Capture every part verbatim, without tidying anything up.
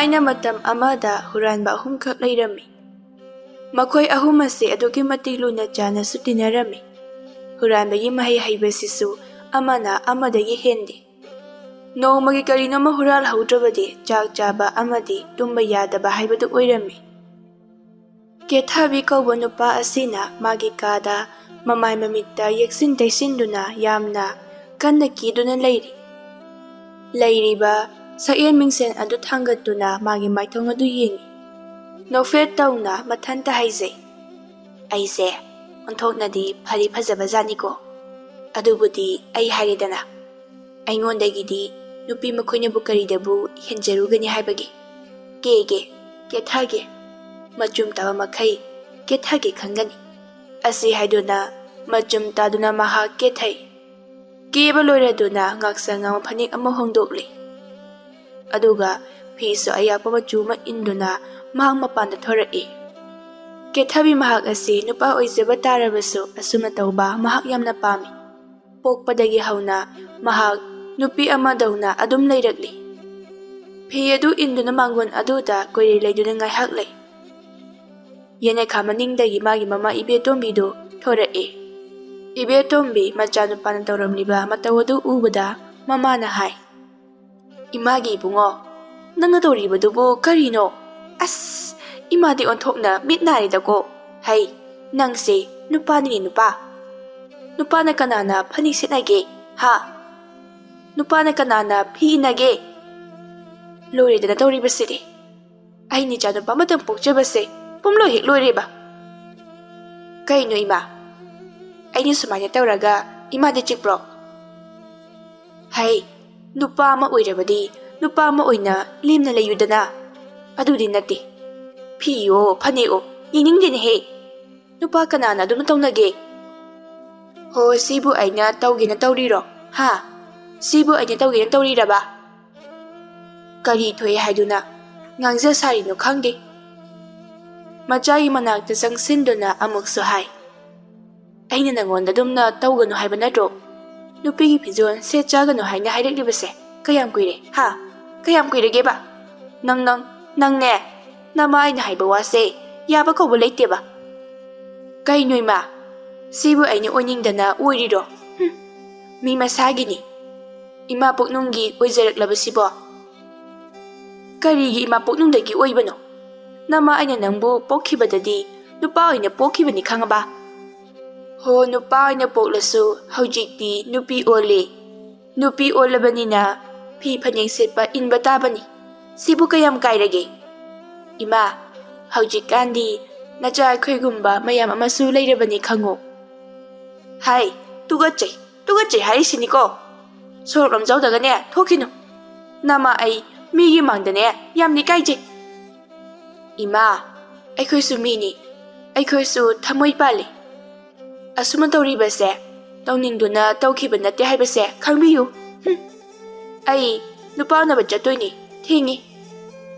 ꯊꯥꯏꯅ ꯃꯇꯝ ꯑꯃꯗ ꯍꯨꯔꯥꯟꯕ ꯑꯍꯨꯝꯈꯛ ꯂꯩꯔꯝꯃꯤ꯫ ꯃꯈꯣꯏ ꯑꯍꯨꯝ ꯑꯁꯤ ꯑꯗꯨꯛꯀꯤ ꯃꯇꯤꯛ ꯂꯨꯅ ꯆꯥꯟꯅꯁꯨ ꯇꯤꯟꯅꯔꯝꯃꯤ꯫ ꯍꯨꯔꯥꯟꯕꯒꯤ ꯃꯍꯩ ꯍꯩꯕꯁꯤꯁꯨ ꯑꯃꯅ ꯑꯃꯗꯒꯤ ꯍꯦꯟꯗꯦ꯫ ꯅꯣꯡꯃꯒꯤ ꯀꯔꯤꯅꯣꯃ ꯍꯨꯔꯥꯜꯍꯧꯗ꯭ꯔꯕꯗꯤ ꯆꯥꯛ ꯆꯥꯕ ꯑꯃꯗꯤ ꯇꯨꯝꯕ ꯌꯥꯗꯕ ꯍꯥꯏꯕꯗꯨ ꯑꯣꯏꯔꯝꯃꯤ꯫ ꯀꯦꯊꯕꯤ ꯀꯧꯕ ꯅꯨꯄꯥ ꯑꯁꯤꯅ ꯃꯥꯒꯤ ꯀꯥꯗ ꯃꯃꯥꯏ ꯃꯃꯤꯠꯇ ꯌꯦꯛꯁꯤꯟ ꯇꯩꯁꯤꯟꯗꯨꯅ ꯌꯥꯝꯅ ꯀꯟꯅ ꯀꯤꯗꯨꯅ ꯂꯩꯔꯤ꯫ ꯂꯩꯔꯤꯕ ꯁꯛꯌꯦꯟ ꯃꯤꯡꯁꯦꯟ ꯑꯗꯨ ꯊꯥꯡꯒꯠꯇꯨꯅ ꯃꯥꯒꯤ ꯃꯥꯏꯊꯣꯡ ꯑꯗꯨ ꯌꯦꯡꯏ꯫ ꯅꯣꯛꯐꯦꯠ ꯇꯧꯅ ꯃꯊꯟꯇ ꯍꯥꯏꯖꯩ, "ꯑꯩꯁꯦ ꯑꯣꯟꯊꯣꯛꯅꯗꯤ ꯐꯗꯤ ꯐꯖꯕ ꯖꯥꯠꯅꯤꯀꯣ꯫ ꯑꯗꯨꯕꯨꯗꯤ ꯑꯩ ꯍꯥꯏꯔꯦꯗꯅ, ꯑꯩꯉꯣꯟꯗꯒꯤꯗꯤ ꯅꯨꯄꯤ ꯃꯈꯣꯏꯅꯕꯨ ꯀꯔꯤꯗꯕꯨ ꯍꯦꯟꯖꯔꯨꯒꯅꯤ ꯍꯥꯏꯕꯒꯦ? ꯀꯦꯒꯦ, ꯀꯦꯊꯒꯦ, ꯃꯆꯨꯝ ꯇꯥꯕ ꯃꯈꯩ ꯀꯦꯊꯒꯦ ꯈꯟꯒꯅꯤ"꯫ ꯑꯁꯤ ꯍꯥꯏꯗꯨꯅ ꯃꯆꯨꯝ ꯇꯥꯗꯨꯅ ꯃꯍꯥꯛ ꯀꯦꯊꯩ꯫ ꯀꯦꯕ ꯂꯣꯏꯔꯗꯨꯅ ꯉꯥꯛꯁꯪ ꯉꯥꯡꯕ ꯐꯅꯦꯛ ꯑꯃ ꯍꯣꯡꯗꯣꯛꯂꯤ꯫ ꯑꯗꯨꯒ ꯐꯤꯁꯨ ꯑꯌꯥꯛꯄ ꯃꯆꯨ ꯑꯃ ꯏꯟꯗꯨꯅ ꯃꯍꯥꯛ ꯃꯄꯥꯟꯗ ꯊꯣꯔꯛꯏ꯫ ꯀꯦꯊꯕꯤ ꯃꯍꯥꯛ ꯑꯁꯤ ꯅꯨꯄꯥ ꯑꯣꯏꯖꯕ ꯇꯥꯔꯕꯁꯨ ꯑꯁꯨꯝꯅ ꯇꯧꯕ ꯃꯍꯥꯛ ꯌꯥꯝꯅ ꯄꯥꯝꯃꯤ꯫ ꯄꯣꯛꯄꯗꯒꯤ ꯍꯧꯅ ꯃꯍꯥꯛ ꯅꯨꯄꯤ ꯑꯃꯗꯧꯅ ꯑꯗꯨꯝ ꯂꯩꯔꯛꯂꯤ꯫ ꯐꯤ ꯑꯗꯨ ꯏꯟꯗꯨꯅ ꯃꯥꯡꯒꯣꯟ ꯑꯗꯨꯗ ꯀꯣꯏꯔꯦ ꯂꯩꯗꯨꯅ ꯉꯥꯏꯍꯥꯛ ꯂꯩ꯫ ꯌꯦꯅꯈꯥ ꯃꯅꯤꯡꯗꯒꯤ ꯃꯥꯒꯤ ꯃꯃꯥ ꯏꯕꯦꯇꯣꯝꯕꯤꯗꯨ ꯊꯣꯔꯛꯏ꯫ ꯏꯕꯦꯇꯣꯝꯕꯤ ꯃꯆꯥꯅꯨꯄꯥꯅ ꯇꯧꯔꯝꯂꯤꯕ ꯃꯇꯧ ꯑꯗꯨ ꯎꯕꯗ ꯃꯃꯥꯅ ꯍꯥꯏ, "ꯏꯃꯥꯒꯤ ꯏꯕꯨꯡꯉꯣ, ꯅꯪꯅ ꯇꯧꯔꯤꯕꯗꯨꯕꯨ ꯀꯔꯤꯅꯣ? ꯑꯁ, ꯏꯃꯥꯗꯤ ꯑꯣꯟꯊꯣꯛꯅ ꯃꯤꯠ ꯅꯥꯔꯦꯗꯀꯣ꯫ ꯍꯩ, ꯅꯪꯁꯦ ꯅꯨꯄꯥꯅꯤꯅꯦ ꯅꯨꯄꯥ꯫ ꯅꯨꯄꯥꯅ ꯀꯅꯥꯅ ꯐꯅꯦꯛ ꯁꯦꯠꯅꯒꯦ? ꯍꯥ? ꯅꯨꯄꯥꯅ ꯀꯅꯥꯅ ꯐꯤ ꯏꯟꯅꯒꯦ? ꯂꯣꯏꯔꯦꯗꯅ ꯇꯧꯔꯤꯕꯁꯤꯗꯤ꯫ ꯑꯩꯅ ꯏꯆꯥꯅꯨꯄꯥ ꯑꯃꯇꯪ ꯄꯣꯛꯆꯕꯁꯦ ꯄꯨꯝꯂꯣꯏ ꯍꯦꯛ ꯂꯣꯏꯔꯦꯕ꯫ ꯀꯩꯅꯣ ꯏꯃꯥ? ꯑꯩꯅ ꯁꯨꯃꯥꯏꯅ ꯇꯧꯔꯒ ꯏꯃꯥꯗꯤ ꯆꯤꯛꯄ꯭ꯔꯣ? ꯍꯩ, ꯅꯨꯄꯥ ꯑꯃ ꯑꯣꯏꯔꯕꯗꯤ ꯅꯨꯄꯥ ꯑꯃ ꯑꯣꯏꯅ ꯂꯦꯝꯅ ꯂꯩꯌꯨꯗꯅ꯫ ꯑꯗꯨꯗꯤ ꯅꯠꯇꯦ꯫ ꯐꯤꯌꯣ, ꯐꯅꯦꯛꯑꯣ, ꯌꯦꯡꯅꯤꯡꯗꯦꯅꯦꯍꯦ꯫ ꯅꯨꯄꯥ ꯀꯅꯥꯅ ꯑꯗꯨꯝ ꯇꯧꯅꯒꯦ? ꯍꯣ, ꯁꯤꯕꯨ ꯑꯩꯅ ꯇꯧꯒꯦꯅ ꯇꯧꯔꯤꯔꯣ? ꯍꯥ? ꯁꯤꯕꯨ ꯑꯩꯅ ꯇꯧꯒꯦꯅ ꯇꯧꯔꯤꯔꯕ? ꯀꯔꯤ ꯊꯣꯛꯑꯦ ꯍꯥꯏꯗꯨꯅ ꯉꯥꯡꯖ ꯁꯥꯔꯤꯅꯣ ꯈꯪꯗꯦ꯫ ꯃꯆꯥꯒꯤ ꯃꯅꯥꯛꯇ ꯆꯪꯁꯤꯟꯗꯨꯅ ꯑꯃꯨꯛꯁꯨ ꯍꯥꯏ, "ꯑꯩꯅ ꯅꯪꯉꯣꯟꯗ ꯑꯗꯨꯝꯅ ꯇꯧꯒꯅꯨ ꯍꯥꯏꯕ ꯅꯠꯇ꯭ꯔꯣ? ꯅꯨꯄꯤꯒꯤ ꯐꯤꯖꯣꯜ ꯁꯦꯠ ꯆꯥꯒꯅꯨ ꯍꯥꯏꯅ ꯍꯥꯏꯔꯛꯂꯤꯕꯁꯦ ꯀꯌꯥꯝ ꯀꯨꯏꯔꯦ, ꯍꯥ? ꯀꯌꯥꯝ ꯀꯨꯏꯔꯒꯦꯕ?" "ꯅꯪ, ꯅꯪ, ꯅꯪꯅꯦ, ꯅꯃꯥ ꯑꯩꯅ ꯍꯥꯏꯕ ꯋꯥꯁꯦ ꯌꯥꯕ ꯀꯧꯕ ꯂꯩꯇꯦꯕ꯫ ꯀꯩꯅꯣ ꯏꯃꯥ, ꯁꯤꯕꯨ ꯑꯩꯅ ꯑꯣꯏꯅꯤꯡꯗꯅ ꯑꯣꯏꯔꯤꯔꯣ? ꯍꯨꯝ, ꯃꯤ ꯃꯁꯥꯒꯤꯅꯤ ꯏꯃꯥ ꯄꯨꯛꯅꯨꯡꯒꯤ ꯑꯣꯏꯖꯔꯛꯂꯕꯁꯤꯕꯣ꯫ ꯀꯔꯤꯒꯤ ꯏꯃꯥ ꯄꯨꯛꯅꯨꯡꯗꯒꯤ ꯑꯣꯏꯕꯅꯣ? ꯅꯃꯥ ꯑꯩꯅ ꯅꯪꯕꯨ ꯄꯣꯛꯈꯤꯕꯗꯗꯤ ꯅꯨꯄꯥ ꯑꯣꯏꯅ ꯄꯣꯛꯈꯤꯕꯅꯤ ꯈꯪꯉꯕ? ꯍꯣ, ꯅꯨꯄꯥ ꯑꯣꯏꯅ ꯄꯣꯛꯂꯁꯨ ꯍꯧꯖꯤꯛꯇꯤ ꯅꯨꯄꯤ ꯑꯣꯜꯂꯦ꯫ ꯅꯨꯄꯤ ꯑꯣꯜꯂꯕꯅꯤꯅ ꯐꯤ ꯐꯅꯦꯛ ꯁꯦꯠꯄ ꯏꯟꯕ ꯇꯥꯕꯅꯤ꯫ ꯁꯤꯕꯨ ꯀꯌꯥꯝ ꯀꯥꯏꯔꯒꯦ? ꯏꯃꯥ, ꯍꯧꯖꯤꯛꯀꯥꯟꯗꯤ ꯅꯆꯥ ꯑꯩꯈꯣꯏꯒꯨꯝꯕ ꯃꯌꯥꯝ ꯑꯃꯁꯨ ꯂꯩꯔꯕꯅꯤ ꯈꯪꯉꯨ꯫ ꯍꯥꯏ, ꯇꯨꯒꯠꯆꯩ, ꯇꯨꯒꯠꯆꯩ ꯍꯥꯏꯔꯤꯁꯤꯅꯤꯀꯣ꯫ ꯁꯣꯔꯣꯛ ꯂꯝꯖꯥꯎꯗꯒꯅꯦ ꯊꯣꯛꯈꯤꯅꯨ꯫ ꯅꯃꯥ ꯑꯩ ꯃꯤꯒꯤ ꯃꯥꯡꯗꯅꯦ ꯌꯥꯝꯅ ꯏꯀꯥꯏꯖꯩ꯫ ꯏꯃꯥ, ꯑꯩꯈꯣꯏꯁꯨ ꯃꯤꯅꯤ, ꯑꯩꯈꯣꯏꯁꯨ ꯊꯃꯣꯏ ꯄꯥꯜꯂꯤ꯫ ꯑꯁꯨꯝꯅ ꯇꯧꯔꯤꯕꯁꯦ ꯇꯧꯅꯤꯡꯗꯨꯅ ꯇꯧꯈꯤꯕ ꯅꯠꯇꯦ ꯍꯥꯏꯕꯁꯦ ꯈꯪꯕꯤꯌꯨ꯫ ꯍꯨꯝ꯫ ꯑꯩ ꯅꯨꯄꯥ ꯎꯅꯕ ꯆꯠꯇꯣꯏꯅꯤ, ꯊꯦꯡꯉꯤ꯫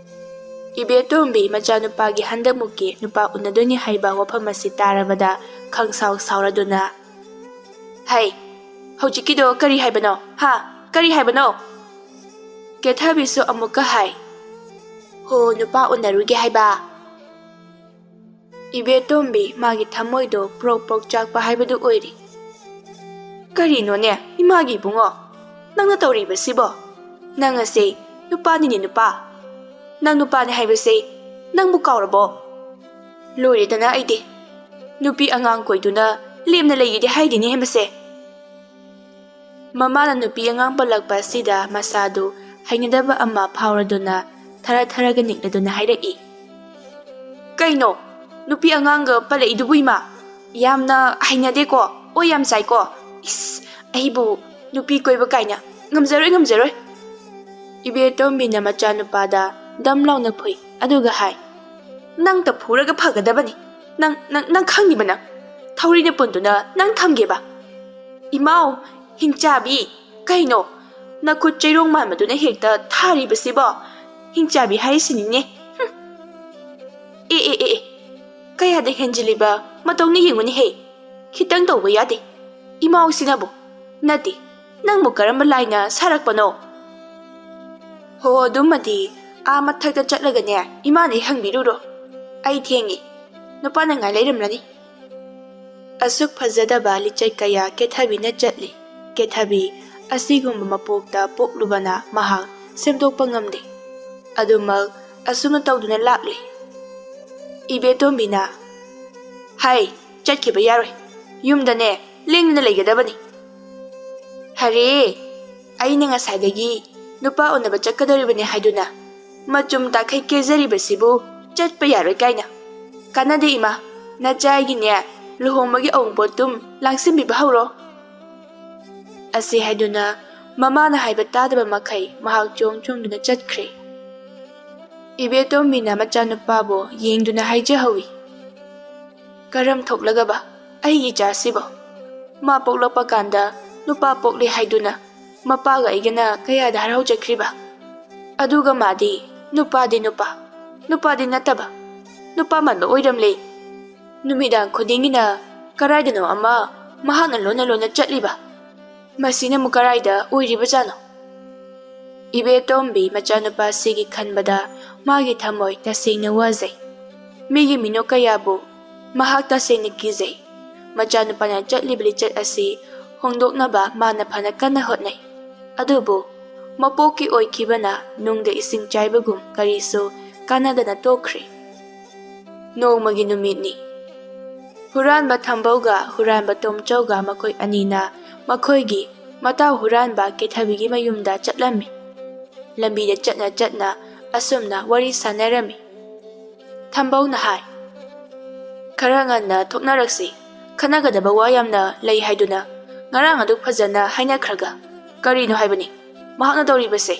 ꯏꯕꯦꯇꯣꯝꯕꯤ ꯃꯆꯥꯅꯨꯄꯥꯒꯤ ꯍꯟꯗꯛꯃꯨꯛꯀꯤ ꯅꯨꯄꯥ ꯎꯅꯗꯣꯏꯅꯤ ꯍꯥꯏꯕ ꯋꯥꯐꯝ ꯑꯁꯤ ꯇꯥꯔꯕꯗ ꯈꯪꯁꯥꯎ ꯁꯥꯎꯔꯗꯨꯅ, "ꯍꯩ, ꯍꯧꯖꯤꯛꯀꯤꯗꯣ ꯀꯔꯤ ꯍꯥꯏꯕꯅꯣ? ꯍꯥ? ꯀꯔꯤ ꯍꯥꯏꯕꯅꯣ?" ꯀꯦꯊꯕꯤꯁꯨ ꯑꯃꯨꯛꯀ ꯍꯥꯏ, "ꯍꯣ, ꯅꯨꯄꯥ ꯎꯅꯔꯨꯒꯦ ꯍꯥꯏꯕ?" ꯏꯕꯦꯇꯣꯝꯕꯤ ꯃꯥꯒꯤ ꯊꯃꯣꯏꯗꯣ ꯄ꯭ꯔꯣꯛ ꯄ꯭ꯔꯣꯛ ꯆꯥꯛꯄ ꯍꯥꯏꯕꯗꯨ ꯑꯣꯏꯔꯤ꯫ "ꯀꯔꯤꯅꯣꯅꯦ, ꯏꯃꯥꯒꯤ ꯏꯕꯨꯡꯉꯣ? ꯅꯪꯅ ꯇꯧꯔꯤꯕꯁꯤꯕꯣ? ꯅꯪ ꯑꯁꯦ ꯅꯨꯄꯥꯅꯤꯅꯦ, ꯅꯨꯄꯥ꯫ ꯅꯪ ꯅꯨꯄꯥꯅꯤ ꯍꯥꯏꯕꯁꯦ ꯅꯪꯕꯨ ꯀꯥꯎꯔꯕꯣ? ꯂꯣꯏꯔꯦꯗꯅ ꯑꯩꯗꯤ꯫ ꯅꯨꯄꯤ ꯑꯉꯥꯡ ꯀꯣꯏꯗꯨꯅ ꯂꯦꯝꯅ ꯂꯩꯒꯦꯗꯤ ꯍꯥꯏꯗꯦꯅꯦ ꯃꯁꯦ꯫" ꯃꯃꯥꯅ ꯅꯨꯄꯤ ꯑꯉꯥꯡ ꯄꯜꯂꯛꯄ ꯑꯁꯤꯗ ꯃꯁꯥꯗꯨ ꯍꯩꯅꯗꯕ ꯑꯃ ꯐꯥꯎꯔꯗꯨꯅ ꯊꯔ ꯊꯔꯒ ꯅꯤꯛꯂꯗꯨꯅ ꯍꯥꯏꯔꯛꯏ, "ꯀꯩꯅꯣ? ꯅꯨꯄꯤ ꯑꯉꯥꯡꯒ ꯄꯜꯂꯛꯏꯗꯨꯕꯨ ꯏꯃꯥ? ꯌꯥꯝꯅ ꯍꯩꯅꯗꯦꯀꯣ, ꯑꯣꯏ ꯌꯥꯝ ꯆꯥꯏꯀꯣ꯫ ꯏꯁ, ꯑꯩꯕꯨ ꯅꯨꯄꯤ ꯀꯣꯏꯕ ꯀꯥꯏꯅ, ꯉꯝꯖꯔꯣꯏ, ꯉꯝꯖꯔꯣꯏ꯫" ꯏꯕꯦꯇꯣꯝꯕꯤꯅ ꯃꯆꯥꯅꯨꯄꯥꯗ ꯗꯝ ꯂꯥꯎꯅ ꯐꯨꯏ, ꯑꯗꯨꯒ ꯍꯥꯏ, "ꯅꯪꯇ ꯐꯨꯔꯒ ꯐꯒꯗꯕꯅꯤ꯫ ꯅꯪ, ꯅꯪ, ꯅꯪ ꯈꯪꯉꯤꯕ ꯅꯪ? ꯊꯧꯔꯤꯅ ꯄꯨꯟꯗꯨꯅ ꯅꯪ ꯊꯝꯒꯦꯕ?" "ꯏꯃꯥꯎ, ꯍꯤꯡꯆꯥꯕꯤ, ꯀꯩꯅꯣ? ꯅꯈꯨꯠ ꯆꯩꯔꯣꯡ ꯃꯥꯟꯕꯗꯨꯅ ꯍꯦꯛꯇ ꯊꯥꯔꯤꯕꯁꯤꯕꯣ? ꯍꯤꯡꯆꯥꯕꯤ ꯍꯥꯏꯔꯤꯁꯤꯅꯤꯅꯦ꯫ ꯍꯨꯝ꯫ ꯑꯦ, ꯑꯦ, ꯑꯦ, ꯑꯦ, ꯀꯌꯥꯗ ꯍꯦꯟꯖꯤꯜꯂꯤꯕ ꯃꯇꯧꯅꯤ ꯌꯦꯡꯉꯨꯅꯦꯍꯦ꯫ ꯈꯤꯇꯪ ꯇꯧꯕ ꯌꯥꯗꯦ꯫ ꯏꯃꯥꯎꯁꯤꯅꯕꯨ꯫ ꯅꯠꯇꯦ, ꯅꯪꯕꯨ ꯀꯔꯝꯕ ꯂꯥꯏꯅ ꯁꯥꯔꯛꯄꯅꯣ?" ꯍꯣ, ꯑꯗꯨꯃꯗꯤ ꯑꯥ ꯃꯊꯛꯇ ꯆꯠꯂꯒꯅꯦ, ꯏꯃꯥꯗ ꯍꯪꯕꯤꯔꯨꯔꯣ꯫ ꯑꯩ ꯊꯦꯡꯉꯤ꯫ ꯅꯨꯄꯥꯅ ꯉꯥꯏ ꯂꯩꯔꯝꯂꯅꯤ꯫ ꯑꯁꯨꯛ ꯐꯖꯗꯕ ꯂꯤꯆꯠ ꯀꯌꯥ ꯀꯦꯊꯕꯤꯅ ꯆꯠꯂꯤ꯫ ꯀꯦꯊꯕꯤ ꯑꯁꯤꯒꯨꯝꯕ ꯃꯄꯣꯛꯇ ꯄꯣꯛꯂꯨꯕꯅ ꯃꯍꯥꯛ ꯁꯦꯝꯗꯣꯛꯄ ꯉꯝꯗꯦ꯫ ꯑꯗꯨꯃꯛ ꯑꯁꯨꯝꯅ ꯇꯧꯗꯨꯅ ꯂꯥꯛꯂꯤ꯫ ꯏꯕꯦꯇꯣꯝꯕꯤꯅ, "ꯍꯥꯏ, ꯆꯠꯈꯤꯕ ꯌꯥꯔꯣꯏ꯫ ꯌꯨꯝꯗꯅꯦ, ꯂꯦꯡꯗꯅ ꯂꯩꯒꯗꯕꯅꯤ꯫" "ꯍꯔꯦ, ꯑꯩꯅ ꯉꯁꯥꯏꯗꯒꯤ ꯅꯨꯄꯥ ꯎꯅꯕ ꯆꯠꯀꯗꯧꯔꯤꯕꯅꯤ ꯍꯥꯏꯗꯨꯅ, ꯃꯆꯨꯝ ꯇꯥꯈꯩ ꯀꯦꯖꯔꯤꯕꯁꯤꯕꯨ ꯆꯠꯄ ꯌꯥꯔꯣꯏ ꯀꯥꯏꯅ꯫ ꯀꯥꯟꯅꯗꯦ ꯏꯃꯥ, ꯅꯆꯥꯒꯤꯅꯦ, ꯂꯨꯍꯣꯡꯕꯒꯤ ꯑꯎꯟꯄꯣꯠꯇꯨꯝ ꯂꯥꯡꯁꯤꯟꯕꯤꯕ ꯍꯧꯔꯣ꯫" ꯑꯁꯤ ꯍꯥꯏꯗꯨꯅ ꯃꯃꯥꯅ ꯍꯥꯏꯕ ꯇꯥꯗꯕ ꯃꯈꯩ ꯃꯍꯥꯛ ꯆꯣꯡ ꯆꯣꯡꯗꯨꯅ ꯆꯠꯈ꯭ꯔꯦ꯫ ꯏꯕꯦꯇꯣꯝꯕꯤꯅ ꯃꯆꯥꯅꯨꯄꯥꯕꯨ ꯌꯦꯡꯗꯨꯅ ꯍꯥꯏꯖꯍꯧꯏ, "ꯀꯔꯝ ꯊꯣꯛꯂꯒꯕ ꯑꯩꯒꯤ ꯏꯆꯥꯁꯤꯕꯣ? ꯃꯥ ꯄꯣꯛꯂꯛꯄ ꯀꯥꯟꯗ ꯅꯨꯄꯥ ꯄꯣꯛꯂꯦ ꯍꯥꯏꯗꯨꯅ ꯃꯄꯥꯒ ꯑꯩꯒꯅ ꯀꯌꯥꯗ ꯍꯔꯥꯎꯖꯈ꯭ꯔꯤꯕ꯫ ꯑꯗꯨꯒ ꯃꯥꯗꯤ ꯅꯨꯄꯥꯗꯤ ꯅꯨꯄꯥ, ꯅꯨꯄꯥꯗꯤ ꯅꯠꯇꯕ, ꯅꯨꯄꯥ ꯃꯥꯟꯕ ꯑꯣꯏꯔꯝꯂꯦ꯫ ꯅꯨꯃꯤꯗꯥꯡ ꯈꯨꯗꯤꯡꯒꯤꯅ ꯀꯔꯥꯏꯗꯅꯣ ꯑꯃ ꯃꯍꯥꯛꯅ ꯂꯣꯟꯅ ꯂꯣꯟꯅ ꯆꯠꯂꯤꯕ꯫ ꯃꯁꯤꯅ ꯑꯃꯨꯛ ꯀꯔꯥꯏꯗ ꯑꯣꯏꯔꯤꯕꯖꯥꯠꯅꯣ?" ꯏꯕꯦꯇꯣꯝꯕꯤ ꯃꯆꯥꯅꯨꯄꯥꯁꯤꯒꯤ ꯈꯟꯕꯗ ꯃꯥꯒꯤ ꯊꯃꯣꯏ ꯇꯁꯦꯡꯅ ꯋꯥꯖꯩ꯫ ꯃꯤꯒꯤ ꯃꯤꯅꯣꯛ ꯀꯌꯥꯕꯨ ꯃꯍꯥꯛ ꯇꯁꯦꯡꯅ ꯀꯤꯖꯩ꯫ ꯃꯆꯥꯅꯨꯄꯥꯅ ꯆꯠꯂꯤꯕ ꯂꯤꯆꯠ ꯑꯁꯤ ꯍꯣꯡꯗꯣꯛꯅꯕ ꯃꯥꯅ ꯐꯅ ꯀꯟꯅ ꯍꯣꯠꯅꯩ꯫ ꯑꯗꯨꯕꯨ ꯃꯄꯣꯛꯀꯤ ꯑꯣꯏꯈꯤꯕꯅ ꯅꯨꯡꯗ ꯏꯁꯤꯡ ꯆꯥꯏꯕꯒꯨꯝ ꯀꯔꯤꯁꯨ ꯀꯥꯟꯅꯗꯅ ꯇꯣꯛꯈ꯭ꯔꯦ꯫ ꯅꯣꯡꯃꯒꯤ ꯅꯨꯃꯤꯠꯅꯤ꯫ ꯍꯨꯔꯥꯟꯕ ꯊꯝꯕꯧꯒ ꯍꯨꯔꯥꯟꯕ ꯇꯣꯝꯆꯧꯒ ꯃꯈꯣꯏ ꯑꯅꯤꯅ ꯃꯈꯣꯏꯒꯤ ꯃꯇꯥꯎ ꯍꯨꯔꯥꯟꯕ ꯀꯦꯊꯕꯤꯒꯤ ꯃꯌꯨꯝꯗ ꯆꯠꯂꯝꯃꯤ꯫ ꯂꯝꯕꯤꯗ ꯆꯠꯅ ꯆꯠꯅ ꯑꯁꯨꯝꯅ ꯋꯥꯔꯤ ꯁꯥꯟꯅꯔꯝꯃꯤ꯫ ꯊꯝꯕꯧꯅ ꯍꯥꯏ, "ꯈꯔ ꯉꯟꯅ ꯊꯣꯛꯅꯔꯛꯁꯤ, ꯈꯟꯅꯒꯗꯕ ꯋꯥ ꯌꯥꯝꯅ ꯂꯩ ꯍꯥꯏꯗꯨꯅ ꯉꯔꯥꯡ ꯑꯗꯨꯛ ꯐꯖꯅ ꯍꯥꯏꯅꯈ꯭ꯔꯒ ꯀꯔꯤꯅꯣ ꯍꯥꯏꯕꯅꯤ ꯃꯍꯥꯛꯅ ꯇꯧꯔꯤꯕꯁꯦ?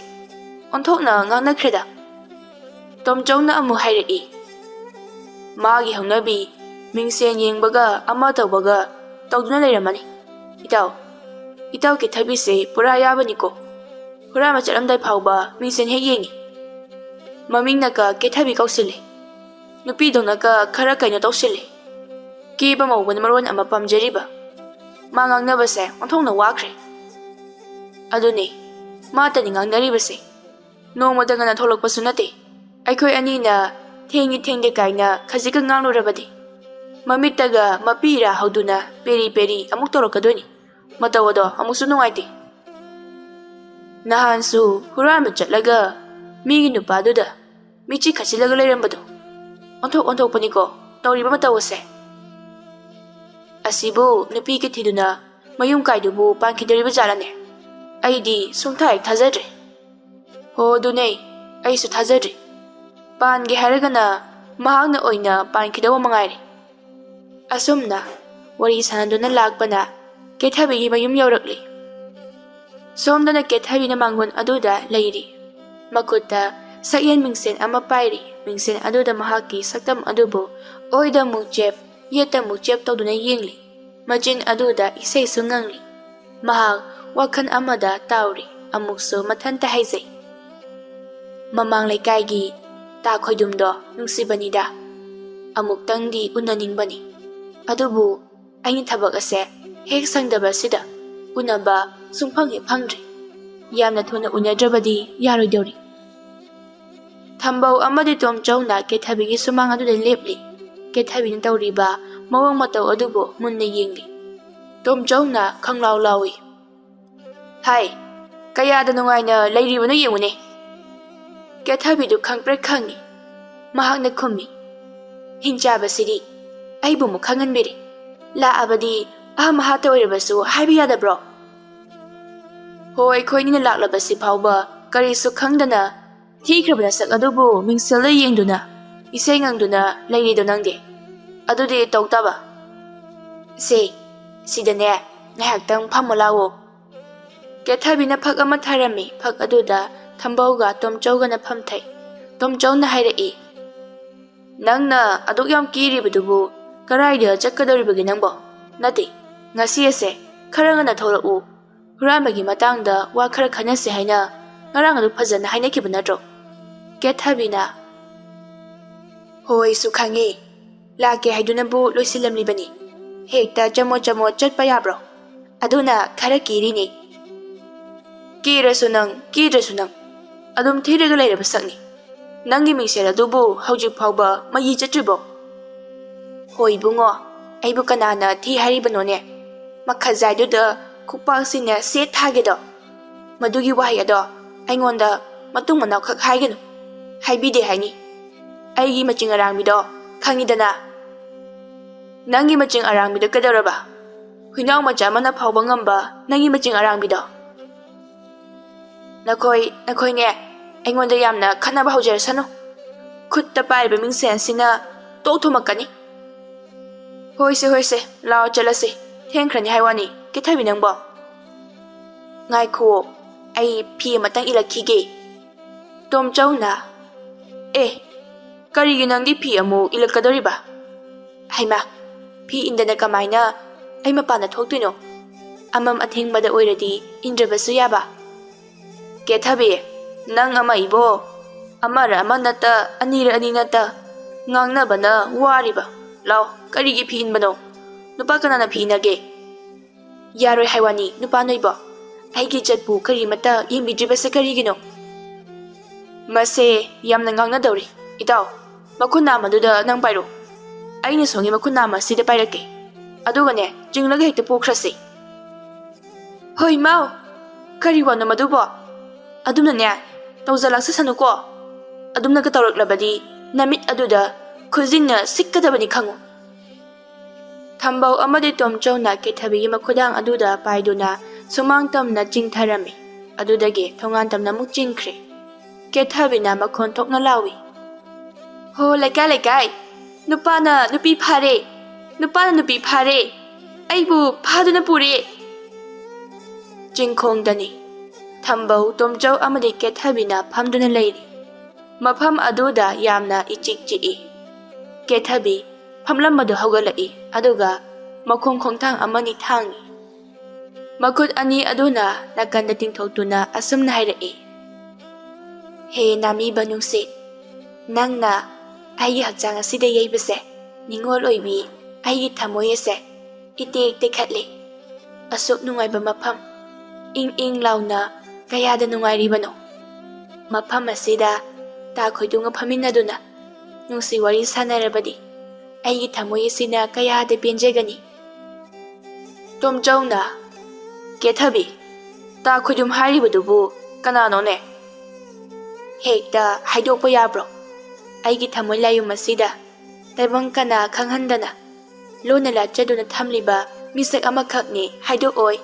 ꯑꯣꯟꯊꯣꯛꯅ ꯉꯥꯡꯅꯈ꯭ꯔꯦꯗ꯫" ꯇꯣꯝꯆꯧꯅ ꯑꯃꯨꯛ ꯍꯥꯏꯔꯛꯏ, "ꯃꯥꯒꯤ ꯍꯧꯅꯕꯤ, ꯃꯤꯡꯁꯦꯟ ꯌꯦꯡꯕꯒ ꯑꯃ ꯇꯧꯕꯒ ꯇꯧꯗꯨꯅ ꯂꯩꯔꯝꯃꯅꯤ꯫ ꯏꯇꯥꯎ, ꯏꯇꯥꯎ ꯀꯦꯊꯕꯤꯁꯦ ꯄꯨꯔꯥ ꯌꯥꯕꯅꯤꯀꯣ꯫ ꯍꯨꯔꯥꯟꯕ ꯆꯠꯂꯝꯗꯥꯏ ꯐꯥꯎꯕ ꯃꯤꯡꯁꯦꯟ ꯍꯦꯛ ꯌꯦꯡꯉꯤ꯫ ꯃꯃꯤꯡꯅꯀ ꯀꯦꯊꯕꯤ ꯀꯧꯁꯤꯜꯂꯤ꯫ ꯅꯨꯄꯤꯗꯧꯅꯀ ꯈꯔ ꯀꯩꯅꯣ ꯇꯧꯁꯤꯜꯂꯤ꯫ ꯀꯦꯕ ꯃꯧꯕꯅ ꯃꯔꯣꯟ ꯑꯃ ꯄꯥꯝꯖꯔꯤꯕ꯫ ꯃꯥ ꯉꯥꯡꯅꯕꯁꯦ ꯑꯣꯟꯊꯣꯛꯅ ꯋꯥꯈ꯭ꯔꯦ꯫ ꯑꯗꯨꯅꯦ, ꯃꯥꯇꯅꯤ ꯉꯥꯡꯅꯔꯤꯕꯁꯦ꯫ ꯅꯣꯡꯃꯇ ꯉꯟꯅ ꯊꯣꯛꯂꯛꯄꯁꯨ ꯅꯠꯇꯦ꯫ ꯑꯩꯈꯣꯏ ꯑꯅꯤꯅ ꯊꯦꯡꯉꯤ ꯊꯦꯡꯗꯦ ꯀꯥꯏꯅ ꯈꯖꯤꯛꯀ ꯉꯥꯡꯂꯨꯔꯕꯗꯤ ꯃꯃꯤꯠꯇꯒ ꯃꯄꯤ ꯏꯔꯥ ꯍꯧꯗꯨꯅ ꯄꯦꯔꯤ ꯄꯦꯔꯤ ꯑꯃꯨꯛ ꯇꯧꯔꯛꯀꯗꯣꯏꯅꯤ꯫ ꯃꯇꯧ ꯑꯗꯣ ꯑꯃꯨꯛꯁꯨ ꯅꯨꯡꯉꯥꯏꯇꯦ꯫ ꯅꯍꯥꯟꯁꯨ ꯍꯨꯔꯥꯟꯕ ꯆꯠꯂꯒ ꯃꯤꯒꯤ ꯅꯨꯄꯥꯗꯨꯗ ꯃꯤꯠꯆꯤ ꯈꯠꯆꯤꯜꯂꯒ ꯂꯩꯔꯝꯕꯗꯣ ꯑꯣꯟꯊꯣꯛ ꯑꯣꯟꯊꯣꯛꯄꯅꯤꯀꯣ ꯇꯧꯔꯤꯕ ꯃꯇꯧ ꯑꯁꯦ꯫ ꯑꯁꯤꯕꯨ ꯅꯨꯄꯤ ꯀꯤꯊꯤꯗꯨꯅ ꯃꯌꯨꯝ ꯀꯥꯏꯗꯨꯕꯨ ꯄꯥꯟꯈꯤꯗꯣꯔꯤꯕ ꯖꯥꯠꯂꯅꯦ? ꯑꯩꯗꯤ ꯁꯨꯡꯊꯥ ꯍꯦꯛ ꯊꯥꯖꯗ꯭ꯔꯦ꯫ ꯍꯣ, ꯑꯗꯨꯅꯦ, ꯑꯩꯁꯨ ꯊꯥꯖꯗ꯭ꯔꯤ꯫ ꯄꯥꯟꯒꯦ ꯍꯥꯏꯔꯒꯅ ꯃꯍꯥꯛꯅ ꯑꯣꯏꯅ ꯄꯥꯟꯈꯤꯗꯧꯕ ꯃꯉꯥꯏꯔꯦ꯫ ꯑꯁꯨꯝꯅ ꯋꯥꯔꯤ ꯁꯥꯟꯅꯗꯨꯅ ꯂꯥꯛꯄꯅ ꯀꯦꯊꯕꯤꯒꯤ ꯃꯌꯨꯝ ꯌꯧꯔꯛꯂꯤ꯫ ꯁꯣꯝꯗꯅ ꯀꯦꯊꯕꯤꯅ ꯃꯥꯡꯒꯣꯟ ꯑꯗꯨꯗ ꯂꯩꯔꯤ꯫ ꯃꯈꯨꯠꯇ ꯁꯛꯌꯦꯟ ꯃꯤꯡꯁꯦꯟ ꯑꯃ ꯄꯥꯏꯔꯤ꯫ ꯃꯤꯡꯁꯦꯟ ꯑꯗꯨꯗ ꯃꯍꯥꯛꯀꯤ ꯁꯛꯇꯝ ꯑꯗꯨꯕꯨ ꯑꯣꯏꯗ ꯑꯃꯨꯛ ꯆꯦꯞ, ꯌꯦꯠꯇ ꯑꯃꯨꯛ ꯆꯦꯞ ꯇꯧꯗꯨꯅ ꯌꯦꯡꯂꯤ꯫ ꯃꯆꯤꯟ ꯑꯗꯨꯗ ꯏꯁꯩꯁꯨ ꯉꯪꯂꯤ꯫ ꯃꯍꯥꯛ ꯋꯥꯈꯜ ꯑꯃꯗ ꯇꯥꯎꯔꯤ꯫ ꯑꯃꯨꯛꯁꯨ ꯃꯊꯟꯇ ꯍꯥꯏꯖꯩ, "ꯃꯃꯥꯡ ꯂꯩꯀꯥꯏꯒꯤ ꯇꯥ ꯈꯣꯏꯗꯨꯝꯗꯣ ꯅꯨꯡꯁꯤꯕꯅꯤꯗ꯫ ꯑꯃꯨꯛꯇꯪꯗꯤ ꯎꯅꯅꯤꯡꯕꯅꯤ꯫ ꯑꯗꯨꯕꯨ ꯑꯩꯅ ꯊꯕꯛ ꯑꯁꯦ ꯍꯦꯛ ꯁꯪꯗꯕ ꯑꯁꯤꯗ ꯎꯅꯕ ꯁꯨꯡꯐꯪ ꯍꯦꯛ ꯐꯪꯗ꯭ꯔꯤ꯫ ꯌꯥꯝꯅ ꯊꯨꯅ ꯎꯅꯗ꯭ꯔꯕꯗꯤ ꯌꯥꯔꯣꯏꯗꯧꯔꯤ꯫" ꯊꯝꯕꯧ ꯑꯃꯗꯤ ꯇꯣꯝꯆꯧꯅ ꯀꯦꯊꯕꯤꯒꯤ ꯁꯨꯃꯥꯡ ꯑꯗꯨꯗ ꯂꯦꯞꯂꯤ꯫ ꯀꯦꯊꯕꯤꯅ ꯇꯧꯔꯤꯕ ꯃꯑꯣꯡ ꯃꯇꯧ ꯑꯗꯨꯕꯨ ꯃꯨꯟꯅ ꯌꯦꯡꯂꯤ꯫ ꯇꯣꯝꯆꯧꯅ ꯈꯪꯂꯥꯎ ꯂꯥꯎꯏ, "ꯍꯥꯏ, ꯀꯌꯥꯗ ꯅꯨꯡꯉꯥꯏꯅ ꯂꯩꯔꯤꯕꯅꯣ ꯌꯦꯡꯉꯨꯅꯦ!" ꯀꯦꯊꯕꯤꯗꯨ ꯈꯪꯄ꯭ꯔꯦꯛ ꯈꯪꯏ꯫ ꯃꯍꯥꯛꯅ ꯈꯨꯝꯃꯤ, "ꯍꯤꯡꯆꯥꯕꯁꯤꯗꯤ ꯑꯩꯕꯨ ꯑꯃꯨꯛ ꯈꯪꯍꯟꯕꯤꯔꯦ꯫ ꯂꯥꯛꯑꯕꯗꯤ ꯑꯍꯝ ꯑꯍꯥꯠꯇ ꯑꯣꯏꯔꯕꯁꯨ ꯍꯥꯏꯕ ꯌꯥꯗꯕ꯭ꯔꯣ? ꯍꯣ, ꯑꯩꯈꯣꯏꯅꯤꯅ ꯂꯥꯛꯂꯕꯁꯤ ꯐꯥꯎꯕ ꯀꯔꯤꯁꯨ ꯈꯪꯗꯅ ꯊꯤꯈ꯭ꯔꯕ ꯅꯁꯛ ꯑꯗꯨꯕꯨ ꯃꯤꯡꯁꯦꯜꯗ ꯌꯦꯡꯗꯨꯅ ꯏꯁꯩ ꯉꯪꯗꯨꯅ ꯂꯩꯔꯤꯗꯣ ꯅꯪꯗꯤ꯫ ꯑꯗꯨꯗꯤ ꯇꯧ ꯇꯥꯕ꯫ ꯁꯦ, ꯁꯤꯗꯅꯦ ꯉꯥꯏꯍꯥꯛꯇꯪ ꯐꯝꯃꯨ ꯂꯥꯛꯑꯣ꯫" ꯀꯦꯊꯕꯤꯅ ꯐꯛ ꯑꯃ ꯊꯥꯔꯝꯃꯤ꯫ ꯐꯛ ꯑꯗꯨꯗ ꯊꯝꯕꯧꯒ ꯇꯣꯝꯆꯧꯒꯅ ꯐꯝꯊꯩ꯫ ꯇꯣꯝꯆꯧꯅ ꯍꯥꯏꯔꯛꯏ, "ꯅꯪꯅ ꯑꯗꯨꯛ ꯌꯥꯝ ꯀꯤꯔꯤꯕꯗꯨꯕꯨ ꯀꯔꯥꯏꯗ ꯆꯠꯀꯗꯧꯔꯤꯕꯒꯦ ꯅꯪꯕꯣ? ꯅꯠꯇꯦ, ꯉꯁꯤ ꯑꯁꯦ ꯈꯔ ꯉꯟꯅ ꯊꯣꯛꯂꯛꯎ꯫ ꯍꯨꯔꯥꯟꯕꯒꯤ ꯃꯇꯥꯡꯗ ꯋꯥ ꯈꯔ ꯈꯟꯅꯁꯦ ꯍꯥꯏꯅ ꯉꯔꯥꯡ ꯑꯗꯨ ꯐꯖꯅ ꯍꯥꯏꯅꯈꯤꯕ ꯅꯠꯇ꯭ꯔꯣ?" ꯀꯦꯊꯕꯤꯅ, "ꯍꯣꯏ, ꯑꯩꯁꯨ ꯈꯪꯉꯤ꯫ ꯂꯥꯛꯀꯦ ꯍꯥꯏꯗꯨꯅꯕꯨ ꯂꯣꯏꯁꯤꯜꯂꯝꯂꯤꯕꯅꯤ꯫ ꯍꯦꯛꯇ ꯆꯃꯣꯠ ꯆꯃꯣꯠ ꯆꯠꯄ ꯌꯥꯕ꯭ꯔꯣ? ꯑꯗꯨꯅ ꯈꯔ ꯀꯤꯔꯤꯅꯤ꯫" "ꯀꯤꯔꯁꯨ ꯅꯪ, ꯀꯤꯗ꯭ꯔꯁꯨ ꯅꯪ, ꯑꯗꯨꯝ ꯊꯤꯔꯒ ꯂꯩꯔꯕ ꯁꯛꯅꯤ꯫ ꯅꯪꯒꯤ ꯃꯤꯡꯁꯦꯜ ꯑꯗꯨꯕꯨ ꯍꯧꯖꯤꯛ ꯐꯥꯎꯕ ꯃꯌꯤ ꯆꯠꯇ꯭ꯔꯤꯕꯣ? ꯍꯣꯏ ꯏꯕꯨꯡꯉꯣ, ꯑꯩꯕꯨ ꯀꯅꯥꯅ ꯊꯤ ꯍꯥꯏꯔꯤꯕꯅꯣꯅꯦ? ꯃꯈꯖꯥꯏꯗꯨꯗ ꯈꯨꯄꯥꯛꯁꯤꯅ ꯁꯦꯠ ꯊꯥꯒꯦꯗꯣ꯫ ꯃꯗꯨꯒꯤ ꯋꯥꯍꯩ ꯑꯗꯣ ꯑꯩꯉꯣꯟꯗ ꯃꯇꯨꯡ ꯃꯅꯥꯎꯈꯛ ꯍꯥꯏꯒꯅꯨ꯫ ꯍꯥꯏꯕꯤꯗꯦ ꯍꯥꯏꯅꯤ꯫ ꯑꯩꯒꯤ ꯃꯆꯤꯡ ꯑꯔꯥꯡꯕꯤꯗꯣ ꯈꯪꯉꯤꯗꯅ꯫ ꯅꯪꯒꯤ ꯃꯆꯤꯡ ꯑꯔꯥꯡꯕꯤꯗꯣ ꯀꯩꯗꯧꯔꯕ? ꯍꯨꯏꯅꯥꯎ ꯃꯆꯥ ꯑꯃꯅ ꯐꯥꯎꯕ ꯉꯝꯕ ꯅꯪꯒꯤ ꯃꯆꯤꯡ ꯑꯔꯥꯡꯕꯤꯗꯣ꯫ ꯅꯈꯣꯏ, ꯅꯈꯣꯏꯅꯦ, ꯑꯩꯉꯣꯟꯗ ꯌꯥꯝꯅ ꯈꯠꯅꯕ ꯍꯧꯖꯔꯁꯅꯨ꯫ ꯈꯨꯠꯇ ꯄꯥꯏꯔꯤꯕ ꯃꯤꯡꯁꯦꯜꯁꯤꯅ ꯇꯣꯛ ꯊꯣꯝꯃꯛꯀꯅꯤ꯫ ꯍꯣꯏꯁꯦ, ꯍꯣꯏꯁꯦ, ꯂꯥꯛꯑꯣ ꯆꯠꯂꯁꯤ꯫ ꯊꯦꯡꯈ꯭ꯔꯅꯤ ꯍꯥꯏ ꯋꯥꯅꯤ, ꯀꯦꯊꯕꯤ ꯅꯪꯕꯣ꯫ ꯉꯥꯏꯈꯨꯑꯣ, ꯑꯩ ꯐꯤ ꯑꯃꯇꯪ ꯏꯜꯂꯛꯈꯤꯒꯦ꯫ ꯇꯣꯝꯆꯧꯅ, "ꯑꯦ, ꯀꯔꯤꯒꯤ ꯅꯪꯗꯤ ꯐꯤ ꯑꯃꯨꯛ ꯏꯜꯂꯛꯀꯗꯧꯔꯤꯕ? ꯍꯩꯃꯥ, ꯐꯤ ꯏꯟꯗꯅ ꯀꯃꯥꯏꯅ ꯑꯩ ꯃꯄꯥꯟꯗ ꯊꯣꯛꯇꯣꯏꯅꯣ? ꯑꯃꯝ ꯑꯊꯦꯡꯕꯗ ꯑꯣꯏꯔꯗꯤ ꯏꯟꯗ꯭ꯔꯕꯁꯨ ꯌꯥꯕ꯫ ꯀꯦꯊꯕꯤ, ꯅꯪ ꯑꯃ ꯏꯕꯣ, ꯑꯃꯔ ꯑꯃ ꯅꯠꯇ, ꯑꯅꯤꯔ ꯑꯅꯤ ꯅꯠꯇ, ꯉꯥꯡꯅꯕꯅ ꯋꯥꯔꯤꯕ꯫ ꯂꯥꯎ, ꯀꯔꯤꯒꯤ ꯐꯤ ꯏꯟꯕꯅꯣ? ꯅꯨꯄꯥ ꯀꯅꯥꯅ ꯐꯤ ꯏꯟꯅꯒꯦ?" "ꯌꯥꯔꯣꯏ ꯍꯥꯏ ꯋꯥꯅꯤ, ꯅꯨꯄꯥ ꯅꯣꯏꯕꯣ꯫ ꯑꯩꯒꯤ ꯏꯖꯠꯄꯨ ꯀꯔꯤꯃꯠꯇ ꯌꯦꯡꯕꯤꯗ꯭ꯔꯤꯕꯁꯦ ꯀꯔꯤꯒꯤꯅꯣ?" "ꯃꯁꯦ ꯌꯥꯝꯅ ꯉꯥꯡꯅꯗꯧꯔꯤ꯫ ꯏꯇꯥꯎ, ꯃꯈꯨꯠ ꯅꯥꯝꯃꯗꯨꯗ ꯅꯪ ꯄꯥꯏꯔꯣ꯫ ꯑꯩꯅ ꯁꯣꯝꯒꯤ ꯃꯈꯨꯠ ꯅꯥꯝꯃ ꯑꯁꯤꯗ ꯄꯥꯏꯔꯛꯀꯦ꯫ ꯑꯗꯨꯒꯅꯦ, ꯆꯤꯡꯂꯒ ꯍꯦꯛꯇ ꯄꯨꯈ꯭ꯔꯁꯤ꯫" "ꯍꯣꯏ, ꯃꯥꯎ! ꯀꯔꯤ ꯋꯥꯅꯣ ꯃꯗꯨꯕꯣ? ꯑꯗꯨꯝꯅꯅꯦ, ꯇꯧꯖ ꯂꯥꯛꯆꯁꯅꯨꯀꯣ꯫ ꯑꯗꯨꯝꯅꯒ ꯇꯧꯔꯛꯂꯕꯗꯤ ꯅꯃꯤꯠ ꯑꯗꯨꯗ ꯈꯨꯖꯤꯟꯅ ꯁꯤꯛꯀꯗꯕꯅꯤ ꯈꯪꯉꯨ꯫" ꯊꯝꯕꯧ ꯑꯃꯗꯤ ꯇꯣꯝꯆꯧꯅ ꯀꯦꯊꯕꯤꯒꯤ ꯃꯈꯨꯗꯥꯡ ꯑꯗꯨꯗ ꯄꯥꯏꯗꯨꯅ ꯁꯨꯃꯥꯡ ꯇꯝꯅ ꯆꯤꯡꯊꯔꯝꯃꯤ꯫ ꯑꯗꯨꯗꯒꯤ ꯊꯣꯡꯒꯥꯟ ꯇꯝꯅ ꯑꯃꯨꯛ ꯆꯤꯡꯈ꯭ꯔꯦ꯫ ꯀꯦꯊꯕꯤꯅ ꯃꯈꯣꯟ ꯊꯣꯛꯅ ꯂꯥꯎꯏ, "ꯍꯣ, ꯂꯩꯀꯥꯏ, ꯂꯩꯀꯥꯏ! ꯅꯨꯄꯥꯅ ꯅꯨꯄꯤ ꯐꯥꯔꯦ! ꯅꯨꯄꯥꯅ ꯅꯨꯄꯤ ꯐꯥꯔꯦ! ꯑꯩꯕꯨ ꯐꯥꯗꯨꯅ ꯄꯨꯔꯦ!" ꯆꯤꯡꯈꯣꯡꯗꯅꯤ꯫ ꯊꯝꯕꯧ, ꯇꯣꯝꯆꯧ ꯑꯃꯗꯤ ꯀꯦꯊꯕꯤꯅ ꯐꯝꯗꯨꯅ ꯂꯩꯔꯤ꯫ ꯃꯐꯝ ꯑꯗꯨꯗ ꯌꯥꯝꯅ ꯏꯆꯤꯛ ꯆꯤꯛꯏ꯫ ꯀꯦꯊꯕꯤ ꯐꯝꯂꯝꯕꯗꯨ ꯍꯧꯒꯠꯂꯛꯏ, ꯑꯗꯨꯒ ꯃꯈꯣꯡ ꯈꯣꯡꯊꯥꯡ ꯑꯃꯅꯤ ꯊꯥꯡꯏ꯫ ꯃꯈꯨꯠ ꯑꯅꯤ ꯑꯗꯨꯅ ꯅꯥꯀꯟꯗ ꯇꯤꯡꯊꯣꯛꯇꯨꯅ ꯑꯁꯨꯝꯅ ꯍꯥꯏꯔꯛꯏ, "ꯍꯦ ꯅꯥꯃꯤꯕ ꯅꯨꯡꯁꯤꯠ, ꯅꯪꯅ ꯑꯩꯒꯤ ꯍꯛꯆꯥꯡ ꯑꯁꯤꯗ ꯌꯩꯕꯁꯦ, ꯅꯤꯡꯉꯣꯜ ꯑꯣꯏꯕꯤ ꯑꯩꯒꯤ ꯊꯃꯣꯏ ꯑꯁꯦ ꯏꯇꯦꯛ ꯇꯦꯛꯈꯠꯂꯦ꯫ ꯑꯁꯨꯛ ꯅꯨꯡꯉꯥꯏꯕ ꯃꯐꯝ, ꯏꯪ ꯏꯪ ꯂꯥꯎꯅ ꯀꯌꯥꯗ ꯅꯨꯡꯉꯥꯏꯔꯤꯕꯅꯣ?" ꯃꯐꯝ ꯑꯁꯤꯗ ꯇꯥ ꯈꯣꯏꯗꯨꯝꯒ ꯐꯝꯃꯤꯟꯅꯗꯨꯅ ꯅꯨꯡꯁꯤ ꯋꯥꯔꯤ ꯁꯥꯟꯅꯔꯕꯗꯤ ꯑꯩꯒꯤ ꯊꯃꯣꯏ ꯑꯁꯤꯅ ꯀꯌꯥꯗ ꯄꯦꯟꯖꯒꯅꯤ꯫ ꯇꯣꯝꯆꯧꯅ, "ꯀꯦꯊꯕꯤ, ꯇꯥ ꯈꯣꯏꯗꯨꯝ ꯍꯥꯏꯔꯤꯕꯗꯨꯕꯨ ꯀꯅꯥꯅꯣꯅꯦ? ꯍꯦꯛꯇ ꯍꯥꯏꯗꯣꯛꯄ ꯌꯥꯕ꯭ꯔꯣ? ꯑꯩꯒꯤ ꯊꯃꯣꯏ ꯂꯥꯏꯌꯨꯝ ꯑꯁꯤꯗ ꯇꯥꯏꯕꯪ ꯀꯅꯥ ꯈꯪꯍꯟꯗꯅ ꯂꯣꯟꯅ ꯂꯥꯠꯆꯗꯨꯅ ꯊꯝꯂꯤꯕ ꯃꯤꯁꯛ ꯑꯃꯈꯛꯅꯤ, ꯍꯥꯏꯗꯣꯛꯑꯣꯏ꯫"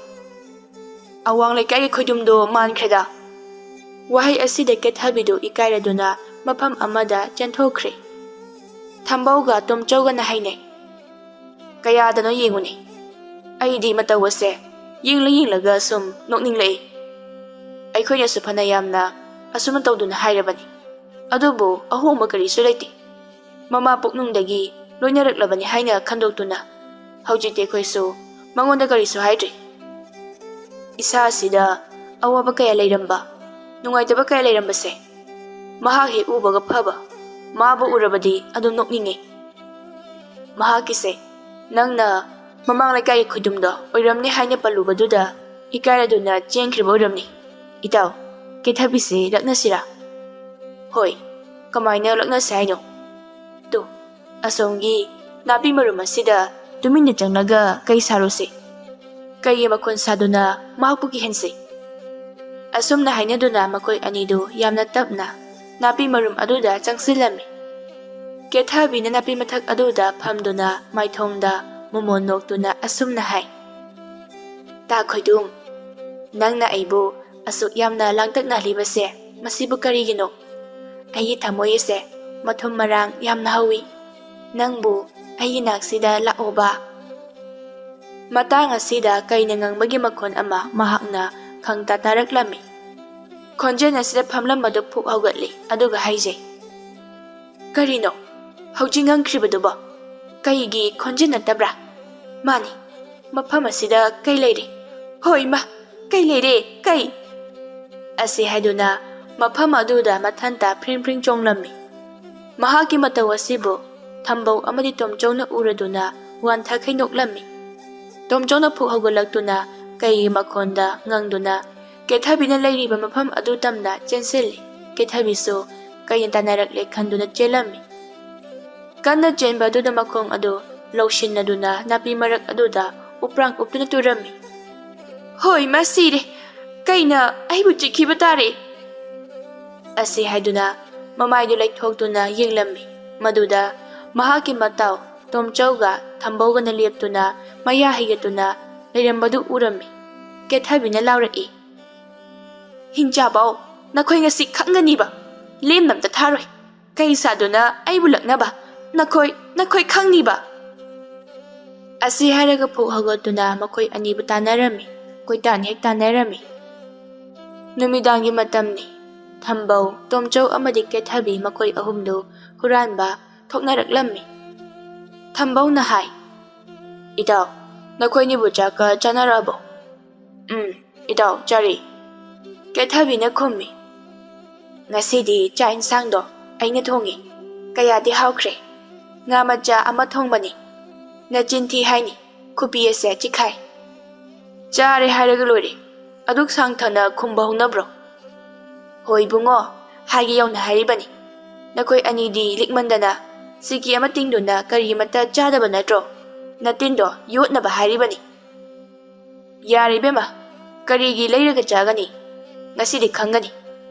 "ꯑꯋꯥꯡ ꯂꯩꯀꯥꯏꯒꯤ ꯈꯣꯏꯗꯨꯝꯗꯣ ꯃꯥꯟꯈ꯭ꯔꯦꯗ꯫" ꯋꯥꯍꯩ ꯑꯁꯤꯗ ꯀꯦꯊꯕꯤꯗꯨ ꯏꯀꯥꯏꯔꯗꯨꯅ ꯃꯐꯝ ꯑꯃꯗ ꯆꯦꯟꯊꯣꯛꯈ꯭ꯔꯦ꯫ ꯊꯝꯕꯧꯒ ꯇꯣꯝꯆꯧꯒꯅ ꯍꯥꯏꯅꯩ, "ꯀꯌꯥꯗꯅꯣ ꯌꯦꯡꯉꯨꯅꯦ, ꯑꯩꯗꯤ ꯃꯇꯧ ꯑꯁꯦ ꯌꯦꯡꯂ ꯌꯦꯡꯂꯒ ꯁꯨꯝ ꯅꯣꯛꯅꯤꯡꯂꯛꯏ꯫ ꯑꯩꯈꯣꯏꯅꯁꯨ ꯐꯅ ꯌꯥꯝꯅ ꯑꯁꯨꯝꯅ ꯇꯧꯗꯨꯅ ꯍꯥꯏꯔꯕꯅꯤ, ꯑꯗꯨꯕꯨ ꯑꯍꯣꯡꯕ ꯀꯔꯤꯁꯨ ꯂꯩꯇꯦ꯫ ꯃꯃꯥ ꯄꯨꯛꯅꯨꯡꯗꯒꯤ ꯂꯣꯏꯅꯔꯛꯂꯕꯅꯤ ꯍꯥꯏꯅ ꯈꯟꯗꯣꯛꯇꯨꯅ ꯍꯧꯖꯤꯛꯇꯤ ꯑꯩꯈꯣꯏꯁꯨ ꯃꯉꯣꯟꯗ ꯀꯔꯤꯁꯨ ꯍꯥꯏꯗ꯭ꯔꯤ꯫ ꯏꯁꯥ ꯑꯁꯤꯗ ꯑꯋꯥꯕ ꯀꯌꯥ ꯂꯩꯔꯝꯕ, ꯅꯨꯡꯉꯥꯏꯇꯕ ꯀꯌꯥ ꯂꯩꯔꯝꯕꯁꯦ ꯃꯍꯥꯛ ꯍꯦꯛ ꯎꯕꯒ ꯐꯕ, ꯃꯥꯕꯨ ꯎꯔꯕꯗꯤ ꯑꯗꯨꯝ ꯅꯣꯛꯅꯤꯡꯉꯤ꯫ ꯃꯍꯥꯛꯀꯤꯁꯦ ꯅꯪꯅ ꯃꯃꯥꯡ ꯂꯩꯀꯥꯏꯒꯤ ꯈꯣꯏꯗꯨꯝꯗꯣ ꯑꯣꯏꯔꯝꯅꯤ ꯍꯥꯏꯅ ꯄꯜꯂꯨꯕꯗꯨꯗ ꯏꯀꯥꯏꯔꯗꯨꯅ ꯆꯦꯟꯈ꯭ꯔꯤꯕ ꯑꯣꯏꯔꯝꯅꯤ꯫ ꯏꯇꯥꯎ, ꯀꯦꯊꯕꯤꯁꯦ ꯂꯛꯅꯁꯤꯔꯥ?" "ꯍꯣꯏ, ꯀꯃꯥꯏꯅ ꯂꯛꯅꯁꯤ ꯍꯥꯏꯅꯣ?" "ꯇꯨ, ꯑꯁꯣꯝꯒꯤ ꯅꯥꯄꯤ ꯃꯔꯨꯝ ꯑꯁꯤꯗ ꯇꯨꯃꯤꯟꯅ ꯆꯪꯂꯒ ꯀꯩ ꯁꯥꯔꯨꯁꯤ꯫ ꯀꯩꯒꯤ ꯃꯈꯣꯟ ꯁꯥꯗꯨꯅ ꯃꯍꯥꯛꯄꯨ ꯀꯤꯍꯟꯁꯤ꯫" ꯑꯁꯨꯝꯅ ꯍꯥꯏꯅꯗꯨꯅ ꯃꯈꯣꯏ ꯑꯅꯤꯗꯨ ꯌꯥꯝꯅ ꯇꯞꯅ ꯅꯥꯄꯤ ꯃꯔꯨꯝ ꯑꯗꯨꯗ ꯆꯪꯁꯤꯜꯂꯝꯃꯤ꯫ ꯀꯦꯊꯕꯤꯅ ꯅꯥꯄꯤ ꯃꯊꯛ ꯑꯗꯨꯗ ꯐꯝꯗꯨꯅ ꯃꯥꯏꯊꯣꯡꯗ ꯃꯣꯃꯣꯟ ꯅꯣꯛꯇꯨꯅ ꯑꯁꯨꯝꯅ ꯍꯥꯏ, "ꯇꯥ ꯈꯣꯏꯗꯨꯝ, ꯅꯪꯅ ꯑꯩꯕꯨ ꯑꯁꯨꯛ ꯌꯥꯝꯅ ꯂꯥꯡꯇꯛꯅꯍꯜꯂꯤꯕꯁꯦ ꯃꯁꯤꯕꯨ ꯀꯔꯤꯒꯤꯅꯣ? ꯑꯩꯒꯤ ꯊꯃꯣꯏ ꯑꯁꯦ ꯃꯊꯨꯝ ꯃꯔꯥꯡ ꯌꯥꯝꯅ ꯍꯧꯏ꯫ ꯅꯪꯕꯨ ꯑꯩꯒꯤ ꯅꯥꯛꯁꯤꯗ ꯂꯥꯛꯑꯣꯕ꯫" ꯃꯇꯥꯡ ꯑꯁꯤꯗ ꯀꯩꯅ ꯉꯪꯕꯒꯤ ꯃꯈꯣꯟ ꯑꯃ ꯃꯍꯥꯛꯅ ꯈꯪꯇꯥ ꯇꯥꯔꯛꯂꯝꯃꯤ꯫ ꯈꯣꯟꯖꯦꯜ ꯑꯁꯤꯗ ꯐꯝꯂꯝꯕꯗꯨ ꯐꯨꯛ ꯍꯧꯒꯠꯂꯤ, ꯑꯗꯨꯒ ꯍꯥꯏꯖꯩ, "ꯀꯔꯤꯅꯣ ꯍꯧꯖꯤꯛ ꯉꯪꯈ꯭ꯔꯤꯕꯗꯨꯕꯣ? ꯀꯩꯒꯤ ꯈꯣꯟꯖꯦꯜ ꯅꯠꯇꯕ꯭ꯔꯥ? ꯃꯥꯅꯤ, ꯃꯐꯝ ꯑꯁꯤꯗ ꯀꯩ ꯂꯩꯔꯦ? ꯍꯣꯏ ꯏꯃꯥ, ꯀꯩ ꯂꯩꯔꯦ? ꯀꯩ?" ꯑꯁꯤ ꯍꯥꯏꯗꯨꯅ ꯃꯐꯝ ꯑꯗꯨꯗ ꯃꯊꯟꯇ ꯐ꯭ꯔꯤꯡ ꯐ꯭ꯔꯤꯡ ꯆꯣꯡꯂꯝꯃꯤ꯫ ꯃꯍꯥꯛꯀꯤ ꯃꯇꯧ ꯑꯁꯤꯕꯨ ꯊꯝꯕꯧ ꯑꯃꯗꯤ ꯇꯣꯝꯆꯧꯅ ꯎꯔꯗꯨꯅ ꯋꯥꯟꯊꯈꯩ ꯅꯣꯛꯂꯝꯃꯤ꯫ ꯇꯣꯝꯆꯧꯅ ꯐꯨꯛ ꯍꯧꯒꯠꯂꯛꯇꯨꯅ ꯀꯩꯒꯤ ꯃꯈꯣꯟꯗ ꯉꯪꯗꯨꯅ ꯀꯦꯊꯕꯤꯅ ꯂꯩꯔꯤꯕ ꯃꯐꯝ ꯑꯗꯨ ꯇꯝꯅ ꯆꯦꯟꯁꯤꯜꯂꯤ꯫ ꯀꯦꯊꯕꯤꯁꯨ ꯀꯩꯅ ꯇꯥꯟꯅꯔꯛꯂꯦ ꯈꯟꯗꯨꯅ ꯆꯦꯜꯂꯝꯃꯤ꯫ ꯀꯟꯅ ꯆꯦꯟꯕ ꯑꯗꯨꯗ ꯃꯈꯣꯡ ꯑꯗꯨ ꯂꯧꯁꯤꯟꯅꯗꯨꯅ ꯅꯥꯄꯤ ꯃꯔꯛ ꯑꯗꯨꯗ ꯎꯞꯔꯥꯡ ꯎꯞꯇꯨꯅ ꯇꯨꯔꯝꯃꯤ꯫ "ꯍꯣꯏ, ꯃꯥ ꯁꯤꯔꯦ꯫ ꯀꯩꯅ ꯑꯩꯕꯨ ꯆꯤꯛꯈꯤꯕ ꯇꯥꯔꯦ!" ꯑꯁꯤ ꯍꯥꯏꯗꯨꯅ ꯃꯃꯥꯏꯗꯨ ꯂꯩꯊꯣꯛꯇꯨꯅ ꯌꯦꯡꯂꯝꯃꯤ꯫ ꯃꯗꯨꯗ ꯃꯍꯥꯛꯀꯤ ꯃꯇꯥꯎ ꯇꯣꯝꯆꯧꯒ ꯊꯝꯕꯧꯒꯅ ꯂꯦꯞꯇꯨꯅ ꯃꯌꯥ ꯍꯩꯒꯠꯇꯨꯅ ꯂꯩꯔꯝꯕꯗꯨ ꯎꯔꯝꯃꯤ꯫ ꯀꯦꯊꯕꯤꯅ ꯂꯥꯎꯔꯛꯏ, "ꯍꯤꯡꯆꯥꯕꯧ, ꯅꯈꯣꯏ ꯉꯁꯤ ꯈꯪꯒꯅꯤꯕ꯫ ꯂꯦꯝꯅ ꯑꯝꯇ ꯊꯥꯔꯣꯏ꯫ ꯀꯩ ꯁꯥꯗꯨꯅ ꯑꯩꯕꯨ ꯂꯛꯅꯕ? ꯅꯈꯣꯏ, ꯅꯈꯣꯏ ꯈꯪꯅꯤꯕ!" ꯑꯁꯤ ꯍꯥꯏꯔꯒ ꯐꯨꯛ ꯍꯧꯒꯠꯇꯨꯅ ꯃꯈꯣꯏ ꯑꯅꯤꯕꯨ ꯇꯥꯟꯅꯔꯝꯃꯤ꯫ ꯀꯣꯏꯇꯥꯟ ꯍꯦꯛ ꯇꯥꯟꯅꯔꯝꯃꯤ꯫ ꯅꯨꯃꯤꯗꯥꯡꯒꯤ ꯃꯇꯝꯅꯤ꯫ ꯊꯝꯕꯧ, ꯇꯣꯝꯆꯧ ꯑꯃꯗꯤ ꯀꯦꯊꯕꯤ ꯃꯈꯣꯏ ꯑꯍꯨꯝꯗꯨ ꯍꯨꯔꯥꯟꯕ ꯊꯣꯛꯅꯔꯛꯂꯝꯃꯤ꯫ ꯊꯝꯕꯧꯅ ꯍꯥꯏ, "ꯏꯇꯥꯎ, ꯅꯈꯣꯏꯅꯤꯕꯨ ꯆꯥꯛꯀ ꯆꯥꯅꯔꯛꯑꯕꯣ?" "ꯎꯝ, ꯏꯇꯥꯎ, ꯆꯥꯔꯤ꯫" ꯀꯦꯊꯕꯤꯅ ꯈꯨꯝꯃꯤ, "ꯉꯁꯤꯗꯤ ꯆꯥꯛ ꯏꯟꯁꯥꯡꯗꯣ ꯑꯩꯅ ꯊꯣꯡꯉꯤ꯫ ꯀꯌꯥꯗꯤ ꯍꯥꯎꯈ꯭ꯔꯦ꯫ ꯉꯥ ꯃꯆꯥ ꯑꯃ ꯊꯣꯡꯕꯅꯤ꯫ ꯅꯆꯤꯟ ꯊꯤ ꯍꯥꯏꯅꯤ, ꯈꯨꯄꯤ ꯑꯁꯦ ꯆꯤꯛꯈꯥꯏ꯫ ꯆꯥꯔꯦ ꯍꯥꯏꯔꯒ ꯂꯣꯏꯔꯦ꯫ ꯑꯗꯨꯛ ꯁꯥꯡꯊꯅ ꯈꯨꯝꯕ ꯍꯧꯅꯕ꯭ꯔꯣ?" "ꯍꯣꯏ ꯏꯕꯨꯡꯉꯣ, ꯍꯥꯏꯒꯦ ꯌꯧꯅ ꯍꯥꯏꯔꯤꯕꯅꯤ꯫ ꯅꯈꯣꯏ ꯑꯅꯤꯗꯤ ꯂꯤꯛꯃꯟꯗꯅ ꯁꯤꯀꯤ ꯑꯃ ꯇꯤꯡꯗꯨꯅ ꯀꯔꯤ ꯑꯃꯠꯇ ꯆꯥꯗꯕ ꯅꯠꯇ꯭ꯔꯣ? ꯅꯇꯤꯟꯗꯣ ꯌꯣꯠꯅꯕ ꯍꯥꯏꯔꯤꯕꯅꯤ꯫" "ꯌꯥꯔꯦ ꯏꯕꯦꯝꯃ, ꯀꯔꯤꯒꯤ ꯂꯩꯔꯒ ꯆꯥꯒꯅꯤ? ꯉꯁꯤꯗꯤ ꯈꯪꯒꯅꯤ꯫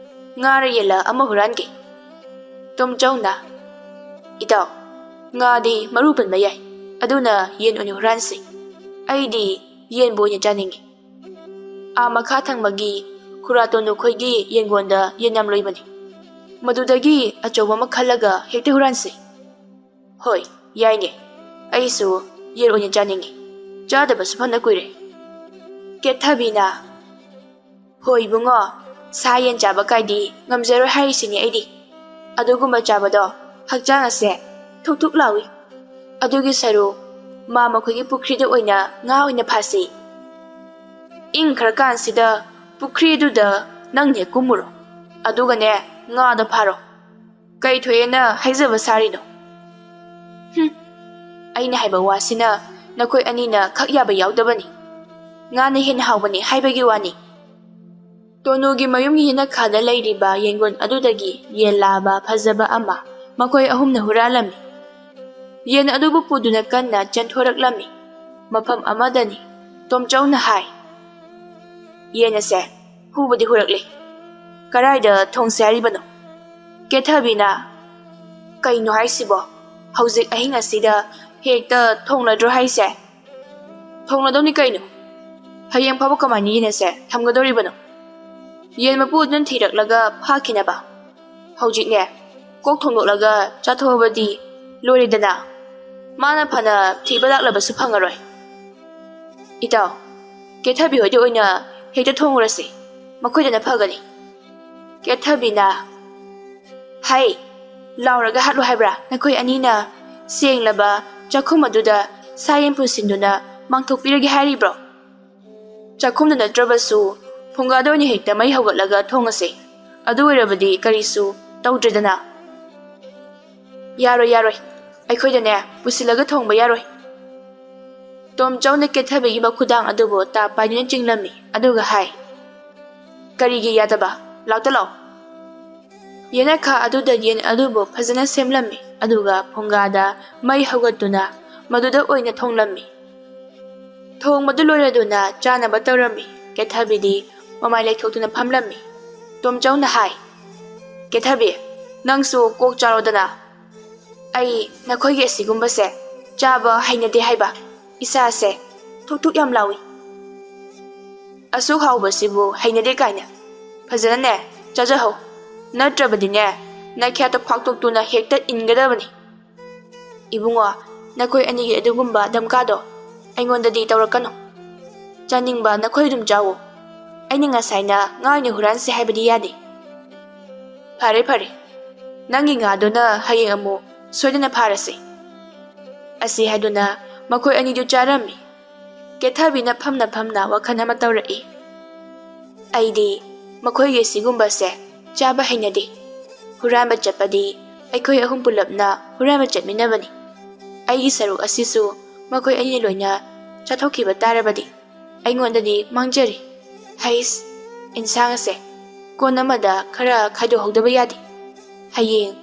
ꯉꯥꯔ ꯌꯦꯜꯂ ꯑꯃ ꯍꯨꯔꯥꯟꯒꯦ꯫" ꯇꯣꯝꯆꯧꯅ, "ꯏꯇꯥꯎ, ꯉꯥꯗꯤ ꯃꯔꯨ ꯄꯟꯕ ꯌꯥꯏ, ꯑꯗꯨꯅ ꯌꯦꯟ ꯑꯣꯏꯅ ꯍꯨꯔꯥꯟꯁꯤ꯫ ꯑꯩꯗꯤ ꯌꯦꯟꯕꯨ ꯑꯣꯏꯅ ꯆꯥꯅꯤꯡꯉꯤ꯫ ꯑꯥ ꯃꯈꯥ ꯊꯪꯕꯒꯤ ꯈꯨꯔꯥꯇꯣꯟꯗꯨ ꯈꯣꯏꯒꯤ ꯌꯦꯟꯒꯣꯟꯗ ꯌꯦꯟ ꯌꯥꯝ ꯂꯣꯏꯕꯅꯤ꯫ ꯃꯗꯨꯗꯒꯤ ꯑꯆꯧꯕ ꯑꯃ ꯈꯜꯂꯒ ꯍꯦꯛꯇ ꯍꯨꯔꯥꯟꯁꯤ꯫" "ꯍꯣꯏ, ꯌꯥꯏꯅꯦ꯫ ꯑꯩꯁꯨ ꯌꯦꯟ ꯑꯣꯏꯅ ꯆꯥꯅꯤꯡꯉꯤ꯫ ꯆꯥꯗꯕꯁꯨ ꯐꯅ ꯀꯨꯏꯔꯦ꯫" ꯀꯦꯊꯕꯤꯅ, "ꯍꯣꯏ ꯏꯕꯨꯡꯉꯣ, ꯁꯥ ꯌꯦꯟ ꯆꯥꯕ ꯀꯥꯏꯗꯤ ꯉꯝꯖꯔꯣꯏ ꯍꯥꯏꯔꯤꯁꯤꯅꯤ ꯑꯩꯗꯤ꯫ ꯑꯗꯨꯒꯨꯝꯕ ꯆꯥꯕꯗꯣ ꯍꯛꯆꯥꯡ ꯑꯁꯦ ꯊꯨꯛ ꯊꯨꯛ ꯂꯥꯎꯏ꯫ ꯑꯗꯨꯒꯤ ꯁꯔꯨꯛ ꯃꯥ ꯃꯈꯣꯏꯒꯤ ꯄꯨꯈ꯭ꯔꯤꯗ ꯑꯣꯏꯅ ꯉꯥ ꯑꯣꯏꯅ ꯐꯥꯁꯤ꯫ ꯏꯪꯈ꯭ꯔꯀꯥꯟꯁꯤꯗ ꯄꯨꯈ꯭ꯔꯤꯗꯨꯗ ꯅꯪꯅꯦ ꯀꯨꯝꯃꯨꯔꯣ꯫ ꯑꯗꯨꯒꯅꯦ ꯉꯥꯗꯣ ꯐꯥꯔꯣ꯫ ꯀꯩ ꯊꯣꯛꯑꯦꯅ ꯍꯥꯏꯖꯕ ꯁꯥꯔꯤꯅꯣ? ꯍꯨꯝ, ꯑꯩꯅ ꯍꯥꯏꯕ ꯋꯥꯁꯤꯅ ꯅꯈꯣꯏ ꯑꯅꯤꯅ ꯈꯛ ꯌꯥꯕ ꯌꯥꯎꯗꯕꯅꯤ꯫ ꯉꯥꯅ ꯍꯦꯟꯅ ꯍꯥꯎꯕꯅꯤ ꯍꯥꯏꯕꯒꯤ ꯋꯥꯅꯤ꯫" ꯇꯣꯅꯨꯒꯤ ꯃꯌꯨꯝꯒꯤ ꯌꯦꯅꯈꯥꯗ ꯂꯩꯔꯤꯕ ꯌꯦꯟꯒꯣꯟ ꯑꯗꯨꯗꯒꯤ ꯌꯦꯟ ꯂꯥꯕ ꯐꯖꯕ ꯑꯃ ꯃꯈꯣꯏ ꯑꯍꯨꯝꯅ ꯍꯨꯔꯥꯜꯂꯝꯃꯤ꯫ ꯌꯦꯟ ꯑꯗꯨꯕꯨ ꯄꯨꯗꯨꯅ ꯀꯟꯅ ꯆꯦꯟꯊꯣꯔꯛꯂꯝꯃꯤ꯫ ꯃꯐꯝ ꯑꯃꯗꯅꯤ꯫ ꯇꯣꯝꯆꯧꯅ ꯍꯥꯏ, "ꯌꯦꯟ ꯑꯁꯦ ꯍꯨꯕꯗꯤ ꯍꯨꯔꯛꯂꯦ꯫ ꯀꯔꯥꯏꯗ ꯊꯣꯡꯁꯦ ꯍꯥꯏꯔꯤꯕꯅꯣ?" ꯀꯦꯊꯕꯤꯅ, "ꯀꯩꯅꯣ ꯍꯥꯏꯁꯤꯕꯣ? ꯍꯧꯖꯤꯛ ꯑꯍꯤꯡ ꯑꯁꯤꯗ ꯍꯦꯛꯇ ꯊꯣꯡꯂꯗ꯭ꯔꯣ ꯍꯥꯏꯁꯦ?" "ꯊꯣꯡꯂꯗꯧꯅꯤ ꯀꯩꯅꯣ꯫ ꯍꯌꯦꯡ ꯐꯥꯎꯕ ꯀꯃꯥꯏꯅ ꯌꯦꯟ ꯑꯁꯦ ꯊꯝꯒꯗꯧꯔꯤꯕꯅꯣ? ꯌꯦꯟ ꯃꯄꯨ ꯑꯗꯨꯅ ꯊꯤꯔꯛꯂꯒ ꯐꯥꯈꯤꯅꯕ꯫ ꯍꯧꯖꯤꯛꯅꯦ, ꯀꯣꯛ ꯊꯣꯡꯗꯣꯛꯂꯒ ꯆꯥꯊꯣꯛꯑꯕꯗꯤ ꯂꯣꯏꯔꯦꯗꯅ꯫ ꯃꯥꯅ ꯐꯅ ꯊꯤꯕ ꯂꯥꯛꯂꯕꯁꯨ ꯐꯪꯉꯔꯣꯏ꯫ ꯏꯇꯥꯎ, ꯀꯦꯊꯕꯤ ꯍꯣꯏꯗ ꯑꯣꯏꯅ ꯍꯦꯛꯇ ꯊꯣꯡꯉꯨꯔꯁꯤ꯫ ꯃꯈꯣꯏꯗꯅ ꯐꯒꯅꯤ꯫" ꯀꯦꯊꯕꯤꯅ, "ꯍꯩ, ꯂꯥꯎꯔꯒ ꯍꯥꯠꯂꯨ ꯍꯥꯏꯕ꯭ꯔꯥ? ꯅꯈꯣꯏ ꯑꯅꯤꯅ ꯁꯦꯡꯂꯕ ꯆꯥꯛꯈꯨꯝ ꯑꯗꯨꯗ ꯁꯥ ꯌꯦꯟ ꯄꯨꯟꯁꯤꯟꯗꯨꯅ ꯃꯥꯡꯊꯣꯛꯄꯤꯔꯒꯦ ꯍꯥꯏꯔꯤꯕ꯭ꯔꯣ? ꯆꯥꯛꯈꯨꯝꯗ ꯅꯠꯇ꯭ꯔꯕꯁꯨ ꯐꯨꯡꯒꯥꯗ ꯑꯣꯏꯅ ꯍꯦꯛꯇ ꯃꯩ ꯍꯧꯒꯠꯂꯒ ꯊꯣꯡꯉꯁꯦ꯫ ꯑꯗꯨ ꯑꯣꯏꯔꯕꯗꯤ ꯀꯔꯤꯁꯨ ꯇꯧꯗ꯭ꯔꯦꯗꯅ꯫" "ꯌꯥꯔꯣꯏ, ꯌꯥꯔꯣꯏ꯫ ꯑꯩꯈꯣꯏꯗꯅꯦ ꯄꯨꯁꯤꯜꯂꯒ ꯊꯣꯡꯕ ꯌꯥꯔꯣꯏ꯫" ꯇꯣꯝꯆꯧꯅ ꯀꯦꯊꯕꯤꯒꯤ ꯃꯈꯨꯗꯥꯡ ꯑꯗꯨꯕꯨ ꯇꯥꯞ ꯄꯥꯏꯗꯨꯅ ꯆꯤꯡꯂꯝꯃꯤ, ꯑꯗꯨꯒ ꯍꯥꯏ, "ꯀꯔꯤꯒꯤ ꯌꯥꯗꯕ? ꯂꯥꯎꯇ ꯂꯥꯎ꯫" ꯌꯦꯅꯈꯥ ꯑꯗꯨꯗ ꯌꯦꯟ ꯑꯗꯨꯕꯨ ꯐꯖꯅ ꯁꯦꯝꯂꯝꯃꯤ, ꯑꯗꯨꯒ ꯐꯨꯡꯒꯥꯗ ꯃꯩ ꯍꯧꯒꯠꯇꯨꯅ ꯃꯗꯨꯗ ꯑꯣꯏꯅ ꯊꯣꯡꯂꯝꯃꯤ꯫ ꯊꯣꯡꯕꯗꯨ ꯂꯣꯏꯔꯗꯨꯅ ꯆꯥꯅꯕ ꯇꯧꯔꯝꯃꯤ꯫ ꯀꯦꯊꯕꯤꯗꯤ ꯃꯃꯥꯏ ꯂꯩꯊꯣꯛꯇꯨꯅ ꯐꯝꯂꯝꯃꯤ꯫ ꯇꯣꯝꯆꯧꯅ ꯍꯥꯏ, "ꯀꯦꯊꯕꯤ, ꯅꯪꯁꯨ ꯀꯣꯛ ꯆꯥꯔꯣꯗꯅ꯫ ꯑꯩ ꯅꯈꯣꯏꯒꯤ ꯑꯁꯤꯒꯨꯝꯕꯁꯦ ꯆꯥꯕ ꯍꯩꯅꯗꯦ ꯍꯥꯏꯕ꯫ ꯏꯁꯥꯁꯦ ꯊꯨꯛ ꯊꯨꯛ ꯌꯥꯝ ꯂꯥꯎꯏ꯫ ꯑꯁꯨꯛ ꯍꯥꯎꯕꯁꯤꯕꯨ ꯍꯩꯅꯗꯦ ꯀꯥꯏꯅ꯫ ꯐꯖꯅꯅꯦ ꯆꯥꯖꯍꯧ꯫ ꯅꯠꯇ꯭ꯔꯕꯗꯤꯅꯦ ꯅꯈ꯭ꯌꯥꯠꯇ ꯐꯥꯛꯇꯣꯛꯇꯨꯅ ꯍꯦꯛꯇ ꯏꯟꯒꯗꯕꯅꯤ꯫" "ꯏꯕꯨꯡꯉꯣ, ꯅꯈꯣꯏ ꯑꯅꯤꯒꯤ ꯑꯗꯨꯒꯨꯝꯕ ꯗꯝꯀꯥꯗꯣ ꯑꯩꯉꯣꯟꯗꯗꯤ ꯇꯧꯔꯛꯀꯅꯨ꯫ ꯆꯥꯅꯤꯡꯕ ꯅꯈꯣꯏ ꯑꯗꯨꯝ ꯆꯥꯋꯣ꯫ ꯑꯩꯅ ꯉꯁꯥꯏꯅ ꯉꯥ ꯑꯣꯏꯅ ꯍꯨꯔꯥꯟꯁꯦ ꯍꯥꯏꯕꯗꯤ ꯌꯥꯗꯦ꯫" "ꯐꯔꯦ, ꯐꯔꯦ꯫ ꯅꯪꯒꯤ ꯉꯥꯗꯨꯅ ꯍꯌꯦꯡ ꯑꯃꯨꯛ ꯁꯣꯏꯗꯅ ꯐꯥꯔꯁꯤ꯫" ꯑꯁꯤ ꯍꯥꯏꯗꯨꯅ ꯃꯈꯣꯏ ꯑꯅꯤꯗꯨ ꯆꯥꯔꯝꯃꯤ꯫ ꯀꯦꯊꯕꯤꯅ ꯐꯝꯅ ꯐꯝꯅ ꯋꯥꯈꯜ ꯑꯃ ꯇꯧꯔꯛꯏ꯫ "ꯑꯩꯗꯤ ꯃꯈꯣꯏꯒꯤ ꯁꯤꯒꯨꯝꯕꯁꯦ ꯆꯥꯕ ꯍꯩꯅꯗꯦ꯫ ꯍꯨꯔꯥꯟꯕ ꯆꯠꯄꯗꯤ ꯑꯩꯈꯣꯏ ꯑꯍꯨꯝ ꯄꯨꯂꯞꯅ ꯍꯨꯔꯥꯟꯕ ꯆꯠꯃꯤꯟꯅꯕꯅꯤ꯫ ꯑꯩꯒꯤ ꯁꯔꯨꯛ ꯑꯁꯤꯁꯨ ꯃꯈꯣꯏ ꯑꯅꯤ ꯂꯣꯏꯅ ꯆꯥꯊꯣꯛꯈꯤꯕ ꯇꯥꯔꯕꯗꯤ ꯑꯩꯉꯣꯟꯗꯗꯤ ꯃꯥꯡꯖꯔꯦ꯫ ꯍꯩꯁ!" "ꯏꯟꯁꯥꯡ ꯑꯁꯦ ꯀꯣꯟ ꯑꯃꯗ ꯈꯔ ꯈꯥꯏꯗꯣꯛꯍꯧꯗꯕ ꯌꯥꯗꯦ꯫ ꯍꯌꯦꯡ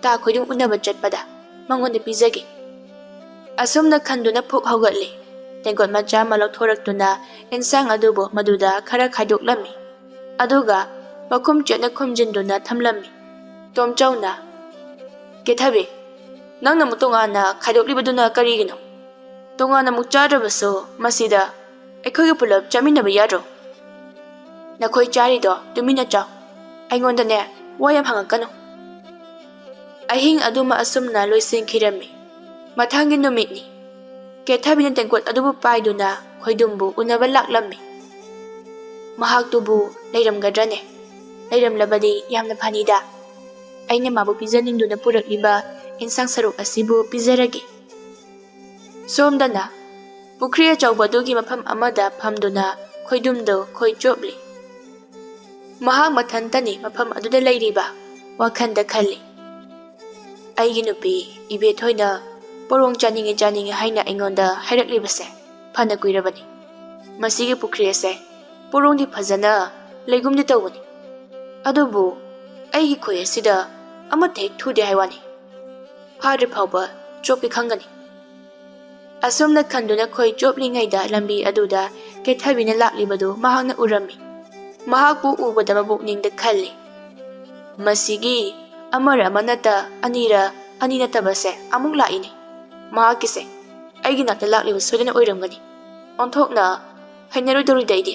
ꯇꯥ ꯈꯣꯏꯗꯨꯝ ꯎꯅꯕ ꯆꯠꯄꯗ ꯃꯉꯣꯟꯗ ꯄꯤꯖꯒꯦ"꯫ ꯑꯁꯨꯝꯅ ꯈꯟꯗꯨꯅ ꯐꯨꯛ ꯍꯧꯒꯠꯂꯦ꯫ ꯇꯦꯡꯀꯣꯠ ꯃꯆꯥ ꯑꯃ ꯂꯧꯊꯣꯔꯛꯇꯨꯅ ꯏꯟꯁꯥꯡ ꯑꯗꯨꯕꯨ ꯃꯗꯨꯗ ꯈꯔ ꯈꯥꯏꯗꯣꯛꯂꯝꯃꯤ꯫ ꯑꯗꯨꯒ ꯃꯈꯨꯝ ꯆꯦꯠꯅ ꯈꯨꯝꯖꯤꯟꯗꯨꯅ ꯊꯝꯂꯝꯃꯤ꯫ ꯇꯣꯝꯆꯧꯅ, "ꯀꯦꯊꯕꯤ, ꯅꯪꯅ ꯑꯃꯨꯛ ꯇꯣꯉꯥꯟꯅ ꯈꯥꯏꯗꯣꯛꯂꯤꯕꯗꯨꯅ ꯀꯔꯤꯒꯤꯅꯣ? ꯇꯣꯉꯥꯟꯅ ꯑꯃꯨꯛ ꯆꯥꯗ꯭ꯔꯕꯁꯨ ꯃꯁꯤꯗ ꯑꯩꯈꯣꯏꯒ ꯄꯨꯂꯞ ꯆꯥꯃꯤꯟꯅꯕ ꯌꯥꯗ꯭ꯔꯣ?" "ꯅꯈꯣꯏ ꯆꯥꯔꯤꯗꯣ ꯇꯨꯃꯤꯟꯅ ꯆꯥꯎ꯫ ꯑꯩꯉꯣꯟꯗꯅꯦ, ꯋꯥ ꯌꯥꯝ ꯍꯪꯉꯛꯀꯅꯨ"꯫ ꯑꯍꯤꯡ ꯑꯗꯨꯃ ꯑꯁꯨꯝꯅ ꯂꯣꯏꯁꯤꯟꯈꯤꯔꯝꯃꯤ꯫ ꯃꯊꯪꯒꯤ ꯅꯨꯃꯤꯠꯅꯤ꯫ ꯀꯦꯊꯕꯤꯅ ꯇꯦꯡꯀꯣꯠ ꯑꯗꯨꯕꯨ ꯄꯥꯏꯗꯨꯅ ꯈꯣꯏꯗꯨꯝꯕꯨ ꯎꯅꯕ ꯂꯥꯛꯂꯝꯃꯤ꯫ ꯃꯍꯥꯛꯇꯨꯕꯨ ꯂꯩꯔꯝꯒꯗ꯭ꯔꯅꯦ? ꯂꯩꯔꯝꯂꯕꯗꯤ ꯌꯥꯝꯅ ꯐꯅꯤꯗ꯫ ꯑꯩꯅ ꯃꯥꯕꯨ ꯄꯤꯖꯅꯤꯡꯗꯨꯅ ꯄꯨꯔꯛꯂꯤꯕ ꯏꯟꯁꯥꯡ ꯁꯔꯨꯛ ꯑꯁꯤꯕꯨ ꯄꯤꯖꯔꯒꯦ꯫ ꯁꯣꯝꯗꯅ ꯄꯨꯈ꯭ꯔꯤ ꯑꯆꯧꯕ ꯑꯗꯨꯒꯤ ꯃꯐꯝ ꯑꯃꯗ ꯐꯝꯗꯨꯅ ꯈꯣꯏꯗꯨꯝꯗꯨ ꯈꯣꯏ ꯆꯣꯞꯂꯤ꯫ ꯃꯍꯥꯛ ꯃꯊꯟꯇꯅꯤ ꯃꯐꯝ ꯑꯗꯨꯗ ꯂꯩꯔꯤꯕ, ꯋꯥꯈꯜꯗ ꯈꯜꯂꯤ꯫ "ꯑꯩꯒꯤ ꯅꯨꯄꯤ ꯏꯕꯦꯊꯣꯏꯅ ꯄꯣꯔꯣꯡ ꯆꯥꯅꯤꯡꯉꯤ ꯆꯥꯅꯤꯡꯉꯤ ꯍꯥꯏꯅ ꯑꯩꯉꯣꯟꯗ ꯍꯥꯏꯔꯛꯂꯤꯕꯁꯦ ꯐꯅ ꯀꯨꯏꯔꯕꯅꯤ꯫ ꯃꯁꯤꯒꯤ ꯄꯨꯈ꯭ꯔꯤ ꯑꯁꯦ ꯄꯣꯔꯣꯡꯗꯤ ꯐꯖꯅ ꯂꯩꯒꯨꯝꯗꯤ ꯇꯧꯕꯅꯤ, ꯑꯗꯨꯕꯨ ꯑꯩꯒꯤ ꯈꯣꯏ ꯑꯁꯤꯗ ꯑꯃꯠꯇ ꯍꯦꯛ ꯊꯨꯗꯦ ꯍꯥꯏ ꯋꯥꯅꯤ꯫ ꯐꯥꯗ꯭ꯔꯤ ꯐꯥꯎꯕ ꯆꯣꯞꯀꯦ ꯈꯪꯒꯅꯤ"꯫ ꯑꯁꯨꯝꯅ ꯈꯟꯗꯨꯅ ꯈꯣꯏ ꯆꯣꯞꯂꯤꯉꯩꯗ ꯂꯝꯕꯤ ꯑꯗꯨꯗ ꯀꯦꯊꯕꯤꯅ ꯂꯥꯛꯂꯤꯕꯗꯨ ꯃꯍꯥꯛꯅ ꯎꯔꯝꯃꯤ꯫ ꯃꯍꯥꯛꯄꯨ ꯎꯕꯗ ꯃꯕꯨꯛꯅꯤꯡꯗ ꯈꯜꯂꯤ, "ꯃꯁꯤꯒꯤ ꯑꯃꯔ ꯑꯃ ꯅꯠꯇ ꯑꯅꯤꯔ ꯑꯅꯤ ꯅꯠꯇꯕꯁꯦ ꯑꯃꯨꯛ ꯂꯥꯛꯏꯅꯦ꯫ ꯃꯍꯥꯛꯀꯤꯁꯦ ꯑꯩꯒꯤ ꯅꯥꯛꯇ ꯂꯥꯛꯂꯤꯕ ꯁꯣꯏꯗꯅ ꯑꯣꯏꯔꯝꯒꯅꯤ꯫ ꯑꯣꯟꯊꯣꯛꯅ ꯍꯩꯅꯔꯣꯏꯗꯧꯔꯤꯗ ꯑꯩꯗꯤ꯫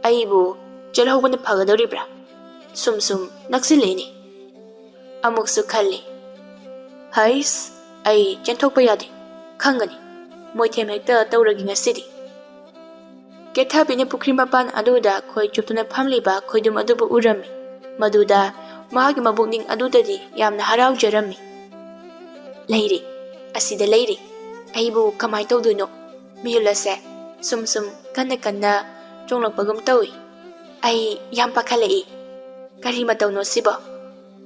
ꯑꯩꯕꯨ ꯆꯦꯜꯍꯧꯕꯅ ꯐꯒꯗꯧꯔꯤꯕ꯭ꯔꯥ? ꯁꯨꯝ ꯁꯨꯝ ꯅꯛꯁꯤꯜꯂꯛꯏꯅꯦ"꯫ ꯑꯃꯨꯛꯁꯨ ꯈꯜꯂꯤ, "ꯍꯩꯁ, ꯑꯩ ꯆꯦꯟꯊꯣꯛꯄ ꯌꯥꯗꯦ꯫ ꯈꯪꯒꯅꯤ꯫ ꯃꯣꯏꯊꯦꯝ ꯍꯦꯛꯇ ꯇꯧꯔꯒꯦ ꯉꯁꯤꯗꯤ"꯫ ꯀꯦꯊꯕꯤꯅ ꯄꯨꯈ꯭ꯔꯤ ꯃꯄꯥꯟ ꯑꯗꯨꯗ ꯈꯣꯏ ꯆꯨꯞꯇꯨꯅ ꯐꯝꯂꯤꯕ ꯈꯣꯏꯗꯨꯝ ꯑꯗꯨꯕꯨ ꯎꯔꯝꯃꯤ꯫ ꯃꯗꯨꯗ ꯃꯍꯥꯛꯀꯤ ꯃꯕꯨꯛꯅꯤꯡ ꯑꯗꯨꯗꯗꯤ ꯌꯥꯝꯅ ꯍꯔꯥꯎꯖꯔꯝꯃꯤ꯫ "ꯂꯩꯔꯦ, ꯑꯁꯤꯗ ꯂꯩꯔꯦ꯫ ꯑꯩꯕꯨ ꯀꯃꯥꯏ ꯇꯧꯗꯣꯏꯅꯣ? ꯃꯤꯍꯨꯜ ꯑꯁꯦ ꯁꯨꯝ ꯁꯨꯝ ꯀꯟꯅ ꯀꯟꯅ ꯆꯣꯡꯂꯛꯄꯒꯨꯝ ꯇꯧꯏ꯫ ꯑꯩ ꯌꯥꯝ ꯄꯥꯈꯠꯂꯛꯏ꯫ ꯀꯔꯤ ꯃꯇꯧꯅꯣ ꯁꯤꯕꯣ?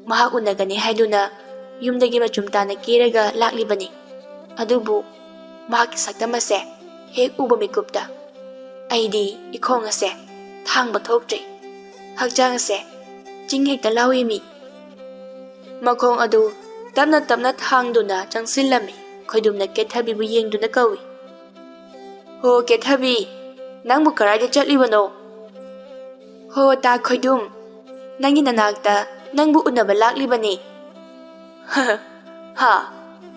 ꯃꯍꯥꯛ ꯎꯅꯒꯅꯤ ꯍꯥꯏꯗꯨꯅ ꯌꯨꯝꯗꯒꯤ ꯃꯆꯨꯝ ꯇꯥꯅ ꯀꯦꯔꯒ ꯂꯥꯛꯂꯤꯕꯅꯤ꯫ ꯑꯗꯨꯕꯨ ꯃꯍꯥꯛꯀꯤ ꯁꯛꯇꯝ ꯑꯁꯦ ꯍꯦꯛ ꯎꯕ ꯃꯤꯀꯨꯞꯇ ꯑꯩꯗꯤ ꯏꯈꯣꯡ ꯑꯁꯦ ꯊꯥꯡꯕ ꯊꯣꯛꯇ꯭ꯔꯦ"꯫ ꯍꯛꯆꯥꯡ ꯑꯁꯦ ꯆꯤꯡ ꯍꯦꯛꯇ ꯂꯥꯎꯏ ꯃꯤ꯫ ꯃꯈꯣꯡ ꯑꯗꯨ ꯇꯞꯅ ꯇꯞꯅ ꯊꯥꯡꯗꯨꯅ ꯆꯪꯁꯤꯜꯂꯝꯃꯤ꯫ ꯈꯣꯏꯗꯨꯝꯅ ꯀꯦꯊꯕꯤꯕꯨ ꯌꯦꯡꯗꯨꯅ ꯀꯧꯏ, "ꯍꯣ ꯀꯦꯊꯕꯤ, ꯅꯪꯕꯨ ꯀꯗꯥꯏꯗ ꯆꯠꯂꯤꯕꯅꯣ?" "ꯍꯣ ꯇꯥ ꯈꯣꯏꯗꯨꯝ, ꯅꯪꯒꯤ ꯅꯅꯥꯛꯇ ꯅꯪꯕꯨ ꯎꯅꯕ ꯂꯥꯛꯂꯤꯕꯅꯤ꯫" "ꯍꯥ?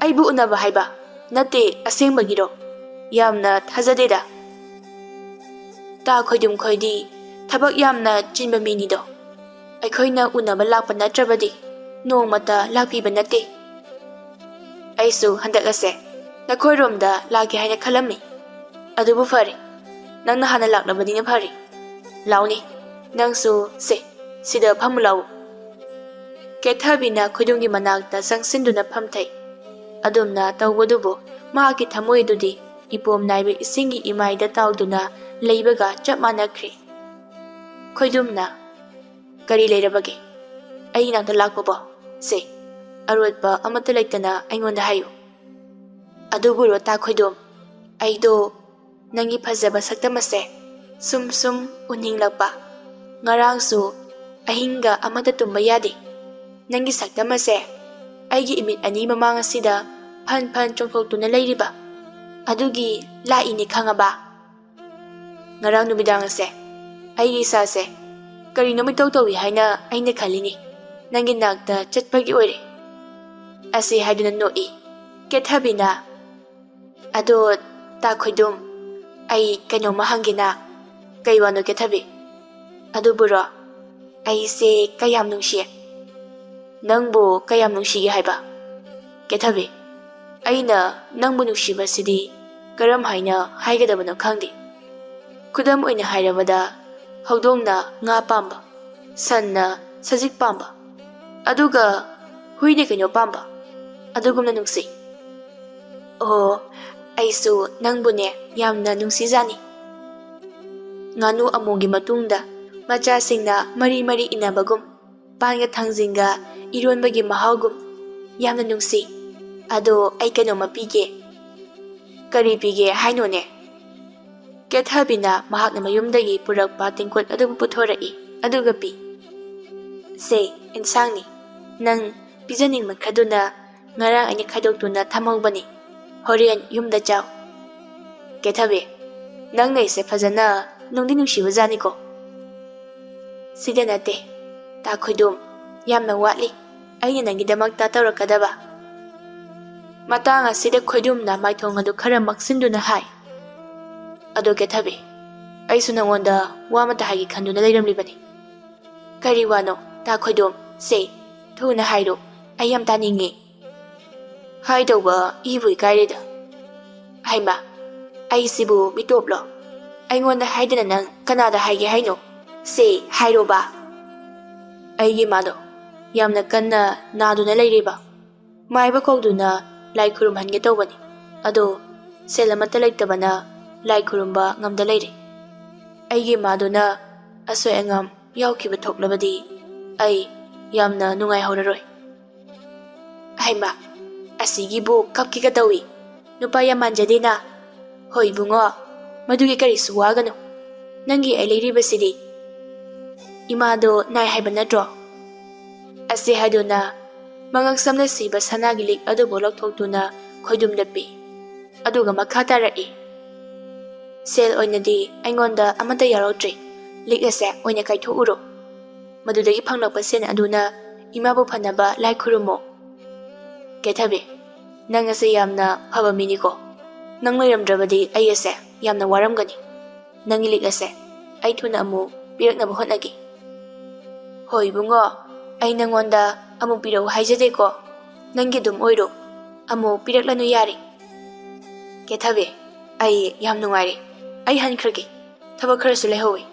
ꯑꯩꯕꯨ ꯎꯅꯕ ꯍꯥꯏꯕ? ꯅꯠꯇꯦ, ꯑꯁꯦꯡꯕꯒꯤꯔꯣ? ꯌꯥꯝꯅ ꯊꯥꯖꯗꯦꯗ꯫" ꯇꯥ ꯈꯣꯏꯗꯨꯝ ꯈꯣꯏꯗꯤ ꯊꯕꯛ ꯌꯥꯝꯅ ꯆꯤꯟꯕ ꯃꯤꯅꯤꯗꯣ꯫ ꯑꯩꯈꯣꯏꯅ ꯎꯅꯕ ꯂꯥꯛꯄ ꯅꯠꯇ꯭ꯔꯕꯗꯤ ꯅꯣꯡꯃꯇ ꯂꯥꯛꯄꯤꯕ ꯅꯠꯇꯦ꯫ ꯑꯩꯁꯨ ꯍꯟꯗꯛ ꯑꯁꯦ ꯅꯈꯣꯏꯔꯣꯝꯗ ꯂꯥꯛꯀꯦ ꯍꯥꯏꯅ ꯈꯜꯂꯝꯃꯤ꯫ ꯑꯗꯨꯕꯨ ꯐꯔꯦ, ꯅꯪꯅ ꯍꯥꯟꯅ ꯂꯥꯛꯂꯕꯅꯤꯅ ꯐꯔꯦ꯫ ꯂꯥꯎꯅꯦ, ꯅꯪꯁꯨ ꯁꯦ, ꯁꯤꯗ ꯐꯝꯃꯨ ꯂꯥꯎ꯫ ꯀꯦꯊꯕꯤꯅ ꯈꯣꯏꯗꯨꯝꯒꯤ ꯃꯅꯥꯛꯇ ꯆꯪꯁꯤꯟꯗꯨꯅ ꯐꯝꯊꯩ꯫ ꯑꯗꯨꯝꯅ ꯇꯧꯕꯗꯨꯕꯨ ꯃꯍꯥꯛꯀꯤ ꯊꯃꯣꯏꯗꯨꯗꯤ ꯏꯄꯣꯝ ꯅꯥꯏꯕ ꯏꯁꯤꯡꯒꯤ ꯏꯃꯥꯏꯗ ꯇꯥꯎꯗꯨꯅ ꯂꯩꯕꯒ ꯆꯞ ꯃꯥꯟꯅꯈ꯭ꯔꯦ꯫ ꯈꯣꯏꯗꯨꯝꯅ, "ꯀꯔꯤ ꯂꯩꯔꯕꯒꯦ? ꯑꯩ ꯏꯅꯥꯛꯇ ꯂꯥꯛꯄꯕꯣ? ꯁꯦ, ꯑꯔꯣꯠꯄ ꯑꯃꯠꯇ ꯂꯩꯇꯅ ꯑꯩꯉꯣꯟꯗ ꯍꯥꯏꯌꯨ꯫" "ꯑꯗꯨꯕꯨꯔꯣ ꯇꯥ ꯈꯣꯏꯗꯨꯝ, ꯑꯩꯗꯣ ꯅꯪꯒꯤ ꯐꯖꯕ ꯁꯛꯇꯝ ꯑꯁꯦ ꯁꯨꯝ ꯁꯨꯝ ꯎꯅꯤꯡꯂꯛꯄ꯫ ꯉꯔꯥꯡꯁꯨ ꯑꯍꯤꯡꯒ ꯑꯃꯠꯇ ꯇꯨꯝꯕ ꯌꯥꯗꯦ꯫ ꯅꯪꯒꯤ ꯁꯛꯇꯝ ꯑꯁꯦ ꯑꯩꯒꯤ ꯏꯃꯤꯠ ꯑꯅꯤ ꯃꯃꯥꯡ ꯑꯁꯤꯗ ꯐꯟ ꯐꯟ ꯆꯣꯡꯊꯣꯛꯇꯨꯅ ꯂꯩꯔꯤꯕ꯫ ꯑꯗꯨꯒꯤ ꯂꯥꯛꯏꯅꯦ ꯈꯪꯉꯕ? ꯉꯔꯥꯡ ꯅꯨꯃꯤꯗꯥꯡ ꯑꯁꯦ ꯑꯩꯒꯤ ꯏꯁꯥꯁꯦ ꯀꯔꯤꯅꯣꯝ ꯏꯇꯧ ꯇꯧꯏ ꯍꯥꯏꯅ ꯑꯩꯅ ꯈꯜꯂꯤꯅꯤ꯫ ꯅꯪꯒꯤ ꯅꯥꯛꯇ ꯆꯠꯄꯒꯤ ꯑꯣꯏꯔꯦ꯫" ꯑꯁꯤ ꯍꯥꯏꯗꯨꯅ ꯅꯣꯛꯏ ꯀꯦꯊꯕꯤꯅ꯫ "ꯑꯗꯣ ꯇꯥ ꯈꯣꯏꯗꯨꯝ, ꯑꯩ ꯀꯩꯅꯣꯝꯃ ꯍꯪꯒꯦꯅ꯫" "ꯀꯩ ꯋꯥꯅꯣ ꯀꯦꯊꯕꯤ?" "ꯑꯗꯨꯕꯨꯔꯣ, ꯑꯩꯁꯦ ꯀꯌꯥꯝ ꯅꯨꯡꯁꯤꯌꯦ꯫" "ꯅꯪꯕꯨ ꯀꯌꯥꯝ ꯅꯨꯡꯁꯤꯒꯦ ꯍꯥꯏꯕ?" "ꯀꯦꯊꯕꯤ, ꯑꯩꯅ ꯅꯪꯕꯨ ꯅꯨꯡꯁꯤꯕꯁꯤꯗꯤ ꯀꯔꯝ ꯍꯥꯏꯅ ꯍꯥꯏꯒꯗꯕꯅꯣ ꯈꯪꯗꯦ꯫ ꯈꯨꯗꯝ ꯑꯣꯏꯅ ꯍꯥꯏꯔꯕꯗ, ꯍꯧꯗꯣꯡꯅ ꯉꯥ ꯄꯥꯝꯕ, ꯁꯟꯅ ꯁꯖꯤꯛ ꯄꯥꯝꯕ, ꯑꯗꯨꯒ ꯍꯨꯏꯅ ꯀꯩꯅꯣ ꯄꯥꯝꯕ, ꯑꯗꯨꯒꯨꯝꯅ ꯅꯨꯡꯁꯤ꯫ ꯑꯣ, ꯑꯩꯁꯨ ꯅꯪꯕꯨꯅꯦ ꯌꯥꯝꯅ ꯅꯨꯡꯁꯤꯖꯥꯅꯤ꯫ ꯉꯥꯅꯨ ꯑꯃꯣꯝꯒꯤ ꯃꯇꯨꯡꯗ ꯃꯆꯥꯁꯤꯡꯅ ꯃꯔꯤ ꯃꯔꯤ ꯏꯟꯅꯕꯒꯨꯝ, ꯄꯥꯟꯒ ꯊꯥꯡꯖꯤꯡꯒ ꯏꯔꯣꯟꯕꯒꯤ ꯃꯍꯥꯎꯒꯨꯝ, ꯌꯥꯝꯅ ꯅꯨꯡꯁꯤ꯫ ꯑꯗꯣ ꯑꯩ ꯀꯩꯅꯣꯝꯃ ꯄꯤꯒꯦ꯫" "ꯀꯔꯤ ꯄꯤꯒꯦ ꯍꯥꯏꯅꯣꯅꯦ?" ꯀꯦꯊꯕꯤꯅ ꯃꯍꯥꯛꯅ ꯃꯌꯨꯝꯗꯒꯤ ꯄꯨꯔꯛꯄ ꯇꯦꯡꯀꯣꯠ ꯑꯗꯨꯕꯨ ꯄꯨꯊꯣꯔꯛꯏ꯫ ꯑꯗꯨꯒ ꯄꯤ꯫ "ꯁꯦ, ꯏꯟꯁꯥꯡꯅꯤ꯫ ꯅꯪ ꯄꯤꯖꯅꯤꯡꯃꯟꯈ꯭ꯔꯗꯨꯅ ꯉꯔꯥꯡ ꯑꯩꯅ ꯈꯥꯏꯗꯣꯛꯇꯨꯅ ꯊꯝꯍꯧꯕꯅꯤ꯫ ꯍꯣꯔꯦꯟ ꯌꯨꯝꯗ ꯆꯥꯎ꯫" "ꯀꯦꯊꯕꯤ, ꯅꯪ ꯅꯩꯁꯦ ꯐꯖꯅ ꯅꯨꯡꯗꯤ ꯅꯨꯡꯁꯤꯕꯖꯥꯠꯅꯤꯀꯣ꯫" "ꯁꯤꯗ ꯅꯠꯇꯦ, ꯇꯥ ꯈꯣꯏꯗꯨꯝ, ꯌꯥꯝꯅ ꯋꯥꯠꯂꯤ ꯑꯩꯅ ꯅꯪꯒꯤꯗꯃꯛꯇ ꯇꯧꯔꯛꯀꯗꯕ꯫" ꯃꯇꯥꯡ ꯑꯁꯤꯗ ꯈꯣꯏꯗꯨꯝꯅ ꯃꯥꯏꯊꯣꯡ ꯑꯗꯨ ꯈꯔ ꯃꯛꯁꯤꯟꯗꯨꯅ ꯍꯥꯏ, "ꯑꯗꯣ ꯀꯦꯊꯕꯤ, ꯑꯩꯁꯨ ꯅꯉꯣꯟꯗ ꯋꯥ ꯑꯃꯇ ꯍꯥꯏꯒꯦ ꯈꯟꯗꯨꯅ ꯂꯩꯔꯝꯂꯤꯕꯅꯤ꯫" "ꯀꯔꯤ ꯋꯥꯅꯣ, ꯇꯥ ꯈꯣꯏꯗꯨꯝ? ꯁꯦ, ꯊꯨꯅ ꯍꯥꯏꯔꯣ, ꯑꯩ ꯌꯥꯝ ꯇꯥꯅꯤꯡꯉꯤ꯫" "ꯍꯥꯏꯗꯧꯕ ꯏꯕꯨ ꯏꯀꯥꯏꯔꯦꯗ꯫" "ꯍꯩꯃꯥ, ꯑꯩꯁꯤꯕꯨ ꯃꯤꯇꯣꯞꯂꯣ? ꯑꯩꯉꯣꯟꯗ ꯍꯥꯏꯗꯅ ꯅꯪ ꯀꯅꯥꯗ ꯍꯥꯏꯒꯦ ꯍꯥꯏꯅꯣ? ꯁꯦ, ꯍꯥꯏꯔꯣꯕ꯫" "ꯑꯩꯒꯤ ꯏꯃꯥꯗꯣ ꯌꯥꯝꯅ ꯀꯟꯅ ꯅꯥꯗꯨꯅ ꯂꯩꯔꯦꯕ꯫ ꯃꯥꯏꯕ ꯀꯧꯗꯨꯅ ꯂꯥꯏ ꯈꯨꯔꯨꯝꯍꯟꯒꯦ ꯇꯧꯕꯅꯤ꯫ ꯑꯗꯣ ꯁꯦꯜ ꯑꯃꯠꯇ ꯂꯩꯇꯕꯅ ꯂꯥꯏ ꯈꯨꯔꯨꯝꯕ ꯉꯝꯗ ꯂꯩꯔꯦ꯫ ꯑꯩꯒꯤ ꯏꯃꯥꯗꯨꯅ ꯑꯁꯣꯏ ꯑꯉꯥꯝ ꯌꯥꯎꯈꯤꯕ ꯊꯣꯛꯂꯕꯗꯤ ꯑꯩ ꯌꯥꯝꯅ ꯅꯨꯡꯉꯥꯏꯍꯧꯔꯔꯣꯏ꯫" "ꯍꯩꯃꯥ, ꯑꯁꯤꯒꯤꯕꯨ ꯀꯞꯀꯦꯒ ꯇꯧꯏ꯫ ꯅꯨꯄꯥ ꯌꯥꯝ ꯃꯥꯟꯖꯗꯦꯅ꯫ ꯍꯣꯏ ꯏꯕꯨꯡꯉꯣ, ꯃꯗꯨꯒꯤ ꯀꯔꯤꯁꯨ ꯋꯥꯒꯅꯨ꯫ ꯅꯪꯒꯤ ꯑꯩ ꯂꯩꯔꯤꯕꯁꯤꯗꯤ꯫ ꯏꯃꯥꯗꯣ ꯅꯥꯏ ꯍꯥꯏꯕ ꯅꯠꯇ꯭ꯔꯣ?" ꯑꯁꯤ ꯍꯥꯏꯗꯨꯅ ꯃꯉꯛꯁꯝꯗ ꯁꯤꯕ ꯁꯅꯥꯒꯤ ꯂꯤꯛ ꯑꯗꯨꯕꯨ ꯂꯧꯊꯣꯛꯇꯨꯅ ꯈꯣꯏꯗꯨꯝꯗ ꯄꯤ꯫ ꯑꯗꯨꯒ ꯃꯈꯥ ꯇꯥꯔꯛꯏ, "ꯁꯦꯜ ꯑꯣꯏꯅꯗꯤ ꯑꯩꯉꯣꯟꯗ ꯑꯃꯠꯇ ꯌꯥꯎꯔꯛꯇ꯭ꯔꯤ꯫ ꯂꯤꯛ ꯑꯁꯦ ꯑꯣꯏꯅ ꯀꯥꯏꯊꯣꯛꯎꯔꯣ꯫ ꯃꯗꯨꯗꯒꯤ ꯐꯪꯂꯛꯄ ꯁꯦꯟ ꯑꯗꯨꯅ ꯏꯃꯥꯕꯨ ꯐꯅꯕ ꯂꯥꯏ ꯈꯨꯔꯨꯝꯃꯣ꯫" "ꯀꯦꯊꯕꯤ, ꯅꯪ ꯑꯁꯦ ꯌꯥꯝꯅ ꯐꯕ ꯃꯤꯅꯤꯀꯣ꯫ ꯅꯪ ꯂꯩꯔꯝꯗ꯭ꯔꯕꯗꯤ ꯑꯩ ꯑꯁꯦ ꯌꯥꯝꯅ ꯋꯥꯔꯝꯒꯅꯤ꯫ ꯅꯪꯒꯤ ꯂꯤꯛ ꯑꯁꯦ ꯑꯩ ꯊꯨꯅ ꯑꯃꯨꯛ ꯄꯤꯔꯛꯅꯕ ꯍꯣꯠꯅꯒꯦ꯫" "ꯍꯣꯏ ꯏꯕꯨꯡꯉꯣ, ꯑꯩ ꯅꯪꯉꯣꯟꯗ ꯑꯃꯨꯛ ꯄꯤꯔꯛꯎ ꯍꯥꯏꯖꯗꯦꯀꯣ꯫ ꯅꯪꯒꯤ ꯑꯗꯨꯝ ꯑꯣꯏꯔꯣ꯫ ꯑꯃꯨꯛ ꯄꯤꯔꯛꯂꯅꯨ ꯌꯥꯔꯦ꯫" "ꯀꯦꯊꯕꯤ, ꯑꯩ ꯌꯥꯝ ꯅꯨꯡꯉꯥꯏꯔꯦ꯫ ꯑꯩ ꯍꯟꯈ꯭ꯔꯒꯦ꯫ ꯊꯕꯛ ꯈꯔꯁꯨ ꯂꯩꯍꯧꯋꯤ꯫"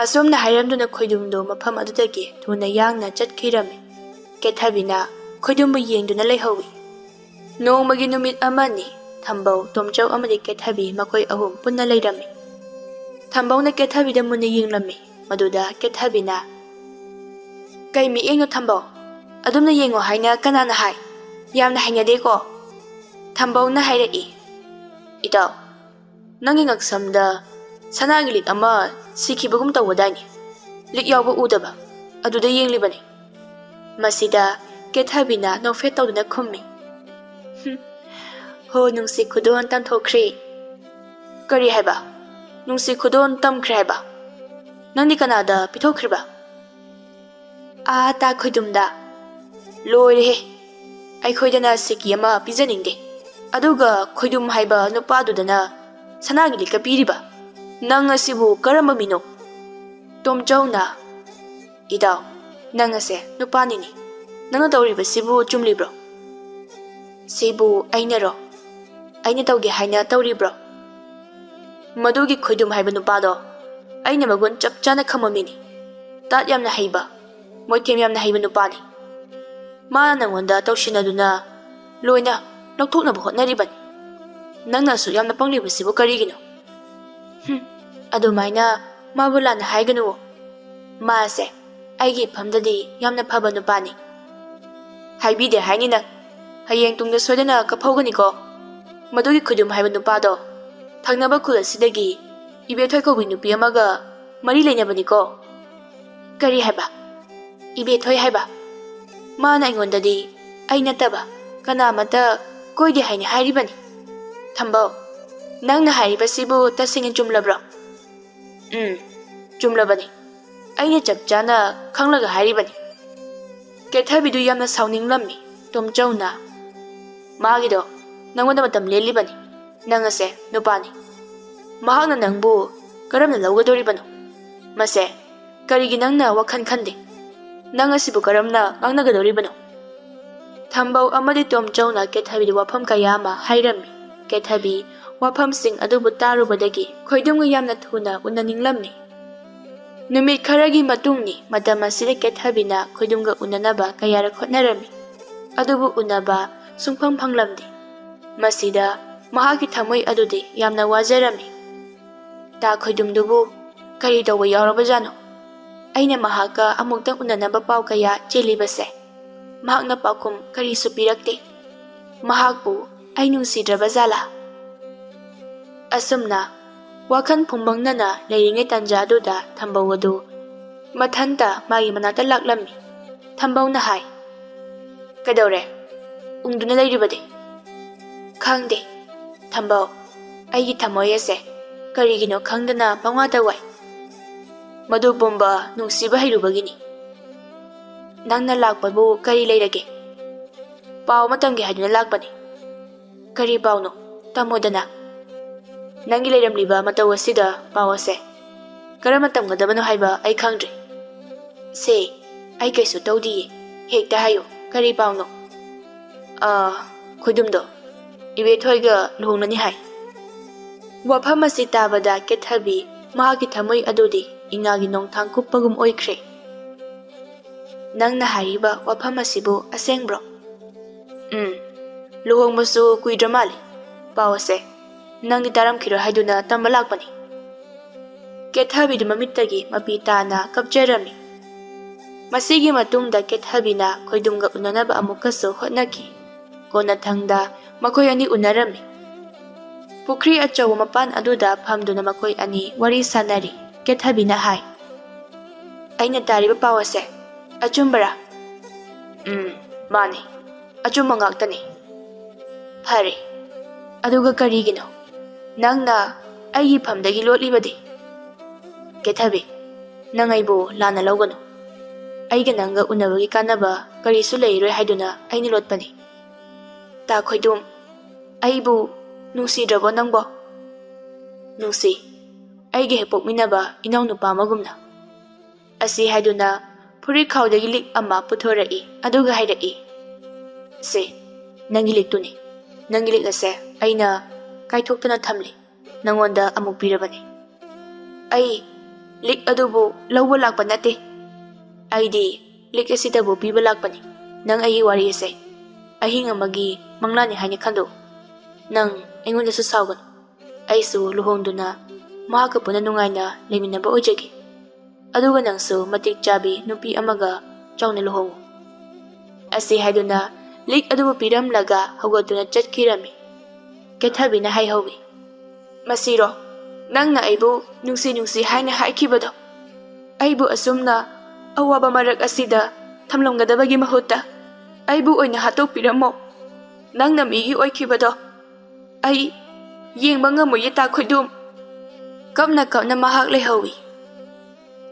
ꯑꯁꯨꯝꯅ ꯍꯥꯏꯔꯝꯗꯨꯅ ꯈꯣꯏꯗꯨꯝꯗꯣ ꯃꯐꯝ ꯑꯗꯨꯗꯒꯤ ꯊꯨꯅ ꯌꯥꯡꯅ ꯆꯠꯈꯤꯔꯝꯃꯤ꯫ ꯀꯦꯊꯕꯤꯅ ꯈꯣꯏꯗꯨꯝꯕꯨ ꯌꯦꯡꯗꯨꯅ ꯂꯩꯍꯧꯋꯤ꯫ ꯅꯣꯡꯃꯒꯤ ꯅꯨꯃꯤꯠ ꯑꯃꯅꯤ ꯊꯝꯕꯧ, ꯇꯣꯝꯆꯧ ꯑꯃꯗꯤ ꯀꯦꯊꯕꯤ ꯃꯈꯣꯏ ꯑꯍꯨꯝ ꯄꯨꯟꯅ ꯂꯩꯔꯝꯃꯤ꯫ ꯊꯝꯕꯧꯅ ꯀꯦꯊꯕꯤꯗ ꯃꯨꯟꯅ ꯌꯦꯡꯂꯝꯃꯤ꯫ ꯃꯗꯨꯗ ꯀꯦꯊꯕꯤꯅ, "ꯀꯩ ꯃꯤꯠꯌꯦꯡꯅꯣ ꯊꯝꯕꯧ? ꯑꯗꯨꯝꯅ ꯌꯦꯡꯉꯣ ꯍꯥꯏꯅ ꯀꯅꯥꯅ ꯍꯥꯏ? ꯌꯥꯝꯅ ꯍꯩꯅꯗꯦꯀꯣ꯫" ꯊꯝꯕꯧꯅ ꯍꯥꯏꯔꯛꯏ, "ꯏꯇꯥꯎ, ꯅꯪꯒꯤ ꯉꯛꯁꯝꯗ ꯁꯅꯥꯒꯤ ꯂꯤꯛ ꯑꯃ ꯁꯤꯈꯤꯕꯒꯨꯝ ꯇꯧꯕꯗꯥꯏꯅꯦ? ꯂꯤꯛ ꯌꯥꯎꯕ ꯎꯗꯕ, ꯑꯗꯨꯗ ꯌꯦꯡꯂꯤꯕꯅꯤ꯫ ꯃꯁꯤꯗ ꯀꯦꯊꯕꯤꯅ ꯅꯣꯛꯐꯦꯠ ꯇꯧꯗꯨꯅ ꯈꯨꯝꯃꯤ꯫ "ꯍꯨꯝ, ꯍꯣ, ꯅꯨꯡꯁꯤ ꯈꯨꯗꯣꯜ ꯇꯝꯊꯣꯛꯈ꯭ꯔꯦ꯫" "ꯀꯔꯤ ꯍꯥꯏꯕ? ꯅꯨꯡꯁꯤ ꯈꯨꯗꯣꯜ ꯇꯝꯈ꯭ꯔꯦ ꯍꯥꯏꯕ? ꯅꯪꯗꯤ ꯀꯅꯥꯗ ꯄꯤꯊꯣꯛꯈ꯭ꯔꯤꯕ?" "ꯑꯥ, ꯇꯥ ꯈꯣꯏꯗꯨꯝꯗ꯫" "ꯂꯣꯏꯔꯦꯍꯦ, ꯑꯩꯈꯣꯏꯗꯅ ꯁꯤꯀꯤ ꯑꯃ ꯄꯤꯖꯅꯤꯡꯗꯦ, ꯑꯗꯨꯒ ꯈꯣꯏꯗꯨꯝ ꯍꯥꯏꯕ ꯅꯨꯄꯥꯗꯨꯗꯅ ꯁꯅꯥꯒꯤ ꯂꯤꯛꯀ ꯄꯤꯔꯤꯕ? ꯅꯪ ꯑꯁꯤꯕꯨ ꯀꯔꯝꯕ ꯃꯤꯅꯣ?" ꯇꯣꯝꯆꯧꯅ, "ꯏꯇꯥꯎ, ꯅꯪ ꯑꯁꯦ ꯅꯨꯄꯥꯅꯤꯅꯦ, ꯅꯪꯅ ꯇꯧꯔꯤꯕꯁꯤꯕꯨ ꯆꯨꯝꯂꯤꯕ꯭ꯔꯣ?" "ꯁꯤꯕꯨ ꯑꯩꯅꯔꯣ? ꯑꯩꯅ ꯇꯧꯒꯦ ꯍꯥꯏꯅ ꯇꯧꯔꯤꯕ꯭ꯔꯣ?" "ꯃꯗꯨꯒꯤ ꯈꯣꯏꯗꯨꯝ ꯍꯥꯏꯕ ꯅꯨꯄꯥꯗꯣ ꯑꯩꯅ ꯃꯒꯨꯟ ꯆꯞ ꯆꯥꯅ ꯈꯪꯕ ꯃꯤꯅꯤ꯫ ꯇꯥꯠ ꯌꯥꯝꯅ ꯍꯩꯕ, ꯃꯣꯏꯊꯦꯝ ꯌꯥꯝꯅ ꯍꯩꯕ ꯅꯨꯄꯥꯅꯤ꯫ ꯃꯥꯅ ꯅꯪꯉꯣꯟꯗ ꯇꯧꯁꯤꯟꯅꯗꯨꯅ ꯂꯣꯏꯅ ꯂꯧꯊꯣꯛꯅꯕ ꯍꯣꯠꯅꯔꯤꯕꯅꯤ꯫ ꯅꯪꯅ ꯑꯁꯨꯛ ꯌꯥꯝꯅ ꯄꯪꯂꯤꯕꯁꯤꯕꯨ ꯀꯔꯤꯒꯤꯅꯣ?" "ꯍꯨꯝ, ꯑꯗꯨꯃꯥꯏꯅ ꯃꯥꯕꯨ ꯂꯥꯟꯅ ꯍꯥꯏꯒꯅꯨꯋꯣ꯫ ꯃꯥꯁꯦ ꯑꯩꯒꯤ ꯏꯐꯝꯗꯗꯤ ꯌꯥꯝꯅ ꯐꯕ ꯅꯨꯄꯥꯅꯤ꯫" "ꯍꯥꯏꯕꯤꯗꯦ ꯍꯥꯏꯅꯤ ꯅꯪ꯫ ꯍꯌꯦꯡ ꯇꯨꯡꯗ ꯁꯣꯏꯗꯅ ꯀꯞꯐꯧꯒꯅꯤꯀꯣ꯫ ꯃꯗꯨꯒꯤ ꯈꯣꯏꯗꯨꯝ ꯍꯥꯏꯕ ꯅꯨꯄꯥꯗꯣ ꯊꯪꯅꯕ ꯈꯨꯜ ꯑꯁꯤꯗꯒꯤ ꯏꯕꯦꯊꯣꯏ ꯀꯧꯕꯤ ꯅꯨꯄꯤ ꯑꯃꯒ ꯃꯔꯤ ꯂꯩꯅꯕꯅꯤꯀꯣ꯫" "ꯀꯔꯤ ꯍꯥꯏꯕ? ꯏꯕꯦꯊꯣꯏ ꯍꯥꯏꯕ? ꯃꯥꯅ ꯑꯩꯉꯣꯟꯗꯗꯤ ꯑꯩ ꯅꯠꯇꯕ ꯀꯅꯥ ꯑꯃꯠꯇ ꯀꯣꯏꯗꯦ ꯍꯥꯏꯅ ꯍꯥꯏꯔꯤꯕꯅꯤ꯫ ꯊꯝꯕꯧ, ꯅꯪꯅ ꯍꯥꯏꯔꯤꯕꯁꯤꯕꯨ ꯇꯁꯦꯡꯅ ꯆꯨꯝꯂꯕ꯭ꯔꯣ?" "ꯎꯝ, ꯆꯨꯝꯂꯕꯅꯤ꯫ ꯑꯩꯅ ꯆꯞ ꯆꯥꯅ ꯈꯪꯂꯒ ꯍꯥꯏꯔꯤꯕꯅꯤ꯫" ꯀꯦꯊꯕꯤꯗꯨ ꯌꯥꯝꯅ ꯁꯥꯎꯅꯤꯡꯂꯝꯃꯤ꯫ ꯇꯣꯝꯆꯧꯅ, "ꯃꯥꯒꯤꯗꯣ ꯅꯪꯉꯣꯟꯗ ꯃꯇꯝ ꯂꯦꯜꯂꯤꯕꯅꯤ꯫ ꯅꯪ ꯑꯁꯦ ꯅꯨꯄꯥꯅꯤ꯫ ꯃꯍꯥꯛꯅ ꯅꯪꯕꯨ ꯀꯔꯝꯅ ꯂꯧꯒꯗꯧꯔꯤꯕꯅꯣ? ꯃꯁꯦ ꯀꯔꯤꯒꯤ ꯅꯪꯅ ꯋꯥꯈꯜ ꯈꯟꯗꯦ? ꯅꯪ ꯑꯁꯤꯕꯨ ꯀꯔꯝꯅ ꯉꯥꯡꯅꯒꯗꯧꯔꯤꯕꯅꯣ?" ꯊꯝꯕꯧ ꯑꯃꯗꯤ ꯇꯣꯝꯆꯧꯅ ꯀꯦꯊꯕꯤꯗ ꯋꯥꯐꯝ ꯀꯌꯥ ꯑꯃ ꯍꯥꯏꯔꯝꯃꯤ꯫ ꯀꯦꯊꯕꯤ ꯋꯥꯐꯝꯁꯤꯡ ꯑꯗꯨꯕꯨ ꯇꯥꯔꯨꯕꯗꯒꯤ ꯈꯣꯏꯗꯨꯝꯒ ꯌꯥꯝꯅ ꯊꯨꯅ ꯎꯅꯅꯤꯡꯂꯝꯃꯤ꯫ ꯅꯨꯃꯤꯠ ꯈꯔꯒꯤ ꯃꯇꯨꯡꯅꯤ꯫ ꯃꯇꯝ ꯑꯁꯤꯗ ꯀꯦꯊꯕꯤꯅ ꯈꯣꯏꯗꯨꯝꯒ ꯎꯅꯅꯕ ꯀꯌꯥꯔꯛ ꯍꯣꯠꯅꯔꯝꯃꯤ, ꯑꯗꯨꯕꯨ ꯎꯅꯕ ꯁꯨꯡꯐꯪ ꯐꯪꯂꯝꯗꯦ꯫ ꯃꯁꯤꯗ ꯃꯍꯥꯛꯀꯤ ꯊꯃꯣꯏ ꯑꯗꯨꯗꯤ ꯌꯥꯝꯅ ꯋꯥꯖꯔꯝꯃꯤ꯫ ꯇꯥ ꯈꯣꯏꯗꯨꯝꯗꯨꯕꯨ ꯀꯔꯤ ꯇꯧꯕ ꯌꯥꯎꯔꯕꯖꯥꯠꯅꯣ? ꯑꯩꯅ ꯃꯍꯥꯛꯀ ꯑꯃꯨꯛꯇꯪ ꯎꯅꯅꯕ ꯄꯥꯎ ꯀꯌꯥ ꯆꯦꯜꯂꯤꯕꯁꯦ, ꯃꯍꯥꯛꯅ ꯄꯥꯎꯈꯨꯝ ꯀꯔꯤꯁꯨ ꯄꯤꯔꯛꯇꯦ꯫ ꯃꯍꯥꯛꯄꯨ ꯑꯩ ꯅꯨꯡꯁꯤꯗ꯭ꯔꯕ ꯖꯥꯠꯂꯥ? ꯑꯁꯨꯝꯅ ꯋꯥꯈꯜ ꯐꯨꯝꯕꯪꯅꯅ ꯂꯩꯔꯤꯉꯩ ꯇꯥꯟꯖꯥ ꯑꯗꯨꯗ ꯊꯝꯕꯧ ꯑꯗꯨ ꯃꯊꯟꯇ ꯃꯥꯒꯤ ꯃꯅꯥꯛꯇ ꯂꯥꯛꯂꯝꯃꯤ꯫ ꯊꯝꯕꯧꯅ ꯍꯥꯏ, "ꯀꯩꯗꯧꯔꯦ? ꯎꯪꯗꯨꯅ ꯂꯩꯔꯤꯕꯗꯤ?" "ꯈꯪꯗꯦ, ꯊꯝꯕꯧ꯫ ꯑꯩꯒꯤ ꯊꯃꯣꯏ ꯑꯁꯦ ꯀꯔꯤꯒꯤꯅꯣ ꯈꯪꯗꯅ ꯄꯪꯋꯥꯗ ꯋꯥꯏ꯫ ꯃꯗꯨ ꯄꯨꯝꯕ ꯅꯨꯡꯁꯤꯕ ꯍꯩꯔꯨꯕꯒꯤꯅꯤ꯫ ꯅꯪꯅ ꯂꯥꯛꯄꯕꯨ ꯀꯔꯤ ꯂꯩꯔꯒꯦ? ꯄꯥꯎ ꯑꯃ ꯇꯝꯒꯦ ꯍꯥꯏꯗꯨꯅ ꯂꯥꯛꯄꯅꯤ꯫" "ꯀꯔꯤ ꯄꯥꯎꯅꯣ? ꯇꯝꯃꯣꯗꯅ꯫ ꯅꯪꯒꯤ ꯂꯩꯔꯝꯂꯤꯕ ꯃꯇꯧ ꯑꯁꯤꯗ ꯄꯥꯎ ꯑꯁꯦ ꯀꯔꯝꯅ ꯇꯝꯒꯗꯕꯅꯣ ꯍꯥꯏꯕ ꯑꯩ ꯈꯪꯗ꯭ꯔꯦ꯫" "ꯁꯦ, ꯑꯩ ꯀꯩꯁꯨ ꯇꯧꯗꯤꯌꯦ꯫ ꯍꯦꯛꯇ ꯍꯥꯏꯌꯨ, ꯀꯔꯤ ꯄꯥꯎꯅꯣ?" "ꯑ, ꯈꯣꯏꯗꯨꯝꯗꯣ ꯏꯕꯦꯊꯣꯏꯒ ꯂꯨꯍꯣꯡꯂꯅꯤ ꯍꯥꯏ꯫" ꯋꯥꯐꯝ ꯑꯁꯤ ꯇꯥꯕꯗ ꯀꯦꯊꯕꯤ ꯃꯍꯥꯛꯀꯤ ꯊꯃꯣꯏ ꯑꯗꯨꯗꯤ ꯏꯉꯥꯒꯤ ꯅꯣꯡꯊꯥꯡ ꯀꯨꯞꯄꯒꯨꯝ ꯑꯣꯏꯈ꯭ꯔꯦ꯫ "ꯅꯪꯅ ꯍꯥꯏꯔꯤꯕ ꯋꯥꯐꯝ ꯑꯁꯤꯕꯨ ꯑꯁꯦꯡꯕ꯭ꯔꯣ?" "ꯎꯝ, ꯂꯨꯍꯣꯡꯕꯁꯨ ꯀꯨꯏꯗ꯭ꯔ ꯃꯥꯜꯂꯤ꯫ ꯄꯥꯎ ꯑꯁꯦ ꯅꯪꯗꯤ ꯇꯥꯔꯝꯈꯤꯔꯣꯏ ꯍꯥꯏꯗꯨꯅ ꯇꯝꯕ ꯂꯥꯛꯄꯅꯤ꯫" ꯀꯦꯊꯕꯤꯗꯨ ꯃꯃꯤꯠꯇꯒꯤ ꯃꯄꯤ ꯇꯥꯅ ꯀꯞꯆꯔꯝꯃꯤ꯫ ꯃꯁꯤꯒꯤ ꯃꯇꯨꯡꯗ ꯀꯦꯊꯕꯤꯅ ꯈꯣꯏꯗꯨꯝꯒ ꯎꯅꯅꯕ ꯑꯃꯨꯛꯀꯁꯨ ꯍꯣꯠꯅꯈꯤ꯫ ꯀꯣꯟꯅꯊꯪꯗ ꯃꯈꯣꯏ ꯑꯅꯤ ꯎꯅꯔꯝꯃꯤ꯫ ꯄꯨꯈ꯭ꯔꯤ ꯑꯆꯧꯕ ꯃꯄꯥꯟ ꯑꯗꯨꯗ ꯐꯝꯗꯨꯅ ꯃꯈꯣꯏ ꯑꯅꯤ ꯋꯥꯔꯤ ꯁꯥꯟꯅꯔꯤ꯫ ꯀꯦꯊꯕꯤꯅ ꯍꯥꯏ, "ꯑꯩꯅ ꯇꯥꯔꯤꯕ ꯄꯥꯎ ꯑꯁꯦ ꯑꯆꯨꯝꯕꯔꯥ?" "ꯎꯝ, ꯃꯥꯅꯤ꯫ ꯑꯆꯨꯝꯕ ꯉꯥꯛꯇꯅꯤ꯫" "ꯐꯔꯦ꯫ ꯑꯗꯨꯒ ꯀꯔꯤꯒꯤꯅꯣ ꯅꯪꯅ ꯑꯩꯒꯤ ꯐꯝꯗꯒꯤ ꯂꯣꯠꯂꯤꯕꯗꯤ?" "ꯀꯦꯊꯕꯤ, ꯅꯪ ꯑꯩꯕꯨ ꯂꯥꯟꯅ ꯂꯧꯒꯅꯨ꯫ ꯑꯩꯒ ꯅꯪꯒ ꯎꯅꯕꯒꯤ ꯀꯥꯟꯅꯕ ꯀꯔꯤꯁꯨ ꯂꯩꯔꯣꯏ ꯍꯥꯏꯗꯨꯅ ꯑꯩꯅ ꯂꯣꯠꯄꯅꯤ꯫ ꯇꯥ ꯈꯣꯏꯗꯨꯝ, ꯑꯩꯕꯨ ꯅꯨꯡꯁꯤꯗ꯭ꯔꯕꯣ ꯅꯪꯕꯣ?" "ꯅꯨꯡꯁꯤ, ꯑꯩꯒ ꯍꯦꯛ ꯄꯣꯛꯃꯤꯟꯅꯕ ꯏꯅꯥꯎꯅꯨꯄꯥ ꯑꯃꯒꯨꯝꯅ꯫" ꯑꯁꯤ ꯍꯥꯏꯗꯨꯅ ꯐꯨꯔꯤꯠ ꯈꯥꯎꯗꯒꯤ ꯂꯤꯛ ꯑꯃ ꯄꯨꯊꯣꯔꯛꯏ, ꯑꯗꯨꯒ ꯍꯥꯏꯔꯛꯏ, "ꯁꯦ, ꯅꯪꯒꯤ ꯂꯤꯛꯇꯨꯅꯤ꯫ ꯅꯪꯒꯤ ꯂꯤꯛ ꯑꯁꯦ ꯑꯩꯅ ꯀꯥꯏꯊꯣꯛꯇꯅ ꯊꯝꯂꯤ, ꯅꯪꯉꯣꯟꯗ ꯑꯃꯨꯛ ꯄꯤꯔꯕꯅꯤ꯫" "ꯑꯩ ꯂꯤꯛ ꯑꯗꯨꯕꯨ ꯂꯧꯕ ꯂꯥꯛꯄ ꯅꯠꯇꯦ꯫ ꯑꯩꯗꯤ ꯂꯤꯛ ꯑꯁꯤꯗꯕꯨ ꯄꯤꯕ ꯂꯥꯛꯄꯅꯤ꯫ ꯅꯪ ꯑꯩꯒꯤ ꯋꯥꯔꯤ ꯑꯁꯦ ꯑꯍꯤꯡ ꯑꯃꯒꯤ ꯃꯪꯂꯥꯟꯅꯤ ꯍꯥꯏꯅ ꯈꯟꯗꯣꯛꯎ꯫ ꯅꯪ ꯑꯩꯉꯣꯟꯗꯁꯨ ꯁꯥꯎꯒꯅꯨ꯫ ꯑꯩꯁꯨ ꯂꯨꯍꯣꯡꯗꯨꯅ ꯃꯍꯥꯛꯀ ꯄꯨꯟꯅ ꯅꯨꯡꯉꯥꯏꯅ ꯂꯩꯃꯤꯟꯅꯕ ꯑꯣꯏꯖꯒꯦ꯫ ꯑꯗꯨꯒ ꯅꯪꯁꯨ ꯃꯇꯤꯛ ꯆꯥꯕꯤ ꯅꯨꯄꯤ ꯑꯃꯒ ꯆꯥꯎꯅ ꯂꯨꯍꯣꯡꯉꯨ꯫" ꯑꯁꯤ ꯍꯥꯏꯗꯨꯅ ꯂꯤꯛ ꯑꯗꯨꯕꯨ ꯄꯤꯔꯝꯂꯒ ꯍꯧꯒꯠꯇꯨꯅ ꯆꯠꯈꯤꯔꯝꯃꯤ꯫ ꯀꯦꯊꯕꯤꯅ ꯍꯥꯏꯍꯧꯏ, "ꯃꯁꯤꯔꯣ? ꯅꯪꯅ ꯑꯩꯕꯨ ꯅꯨꯡꯁꯤ ꯅꯨꯡꯁꯤ ꯍꯥꯏꯅ ꯍꯥꯏꯈꯤꯕꯗꯣ, ꯑꯩꯕꯨ ꯑꯁꯨꯝꯅ ꯑꯋꯥꯕ ꯃꯔꯛ ꯑꯁꯤꯗ ꯊꯝꯂꯝꯒꯗꯕꯒꯤ ꯃꯍꯨꯠꯇ ꯑꯩꯕꯨ ꯑꯣꯏꯅ ꯍꯥꯠꯇꯣꯛꯄꯤꯔꯝꯃꯣ꯫ ꯅꯪꯅ ꯃꯤꯒꯤ ꯑꯣꯏꯈꯤꯕꯗꯣ ꯑꯩ ꯌꯦꯡꯕ ꯉꯝꯃꯣꯏꯌꯦ, ꯇꯥ ꯈꯣꯏꯗꯨꯝ꯫ ꯀꯞꯅ ꯀꯞꯅ ꯃꯍꯥꯛ ꯂꯩꯍꯧꯏ꯫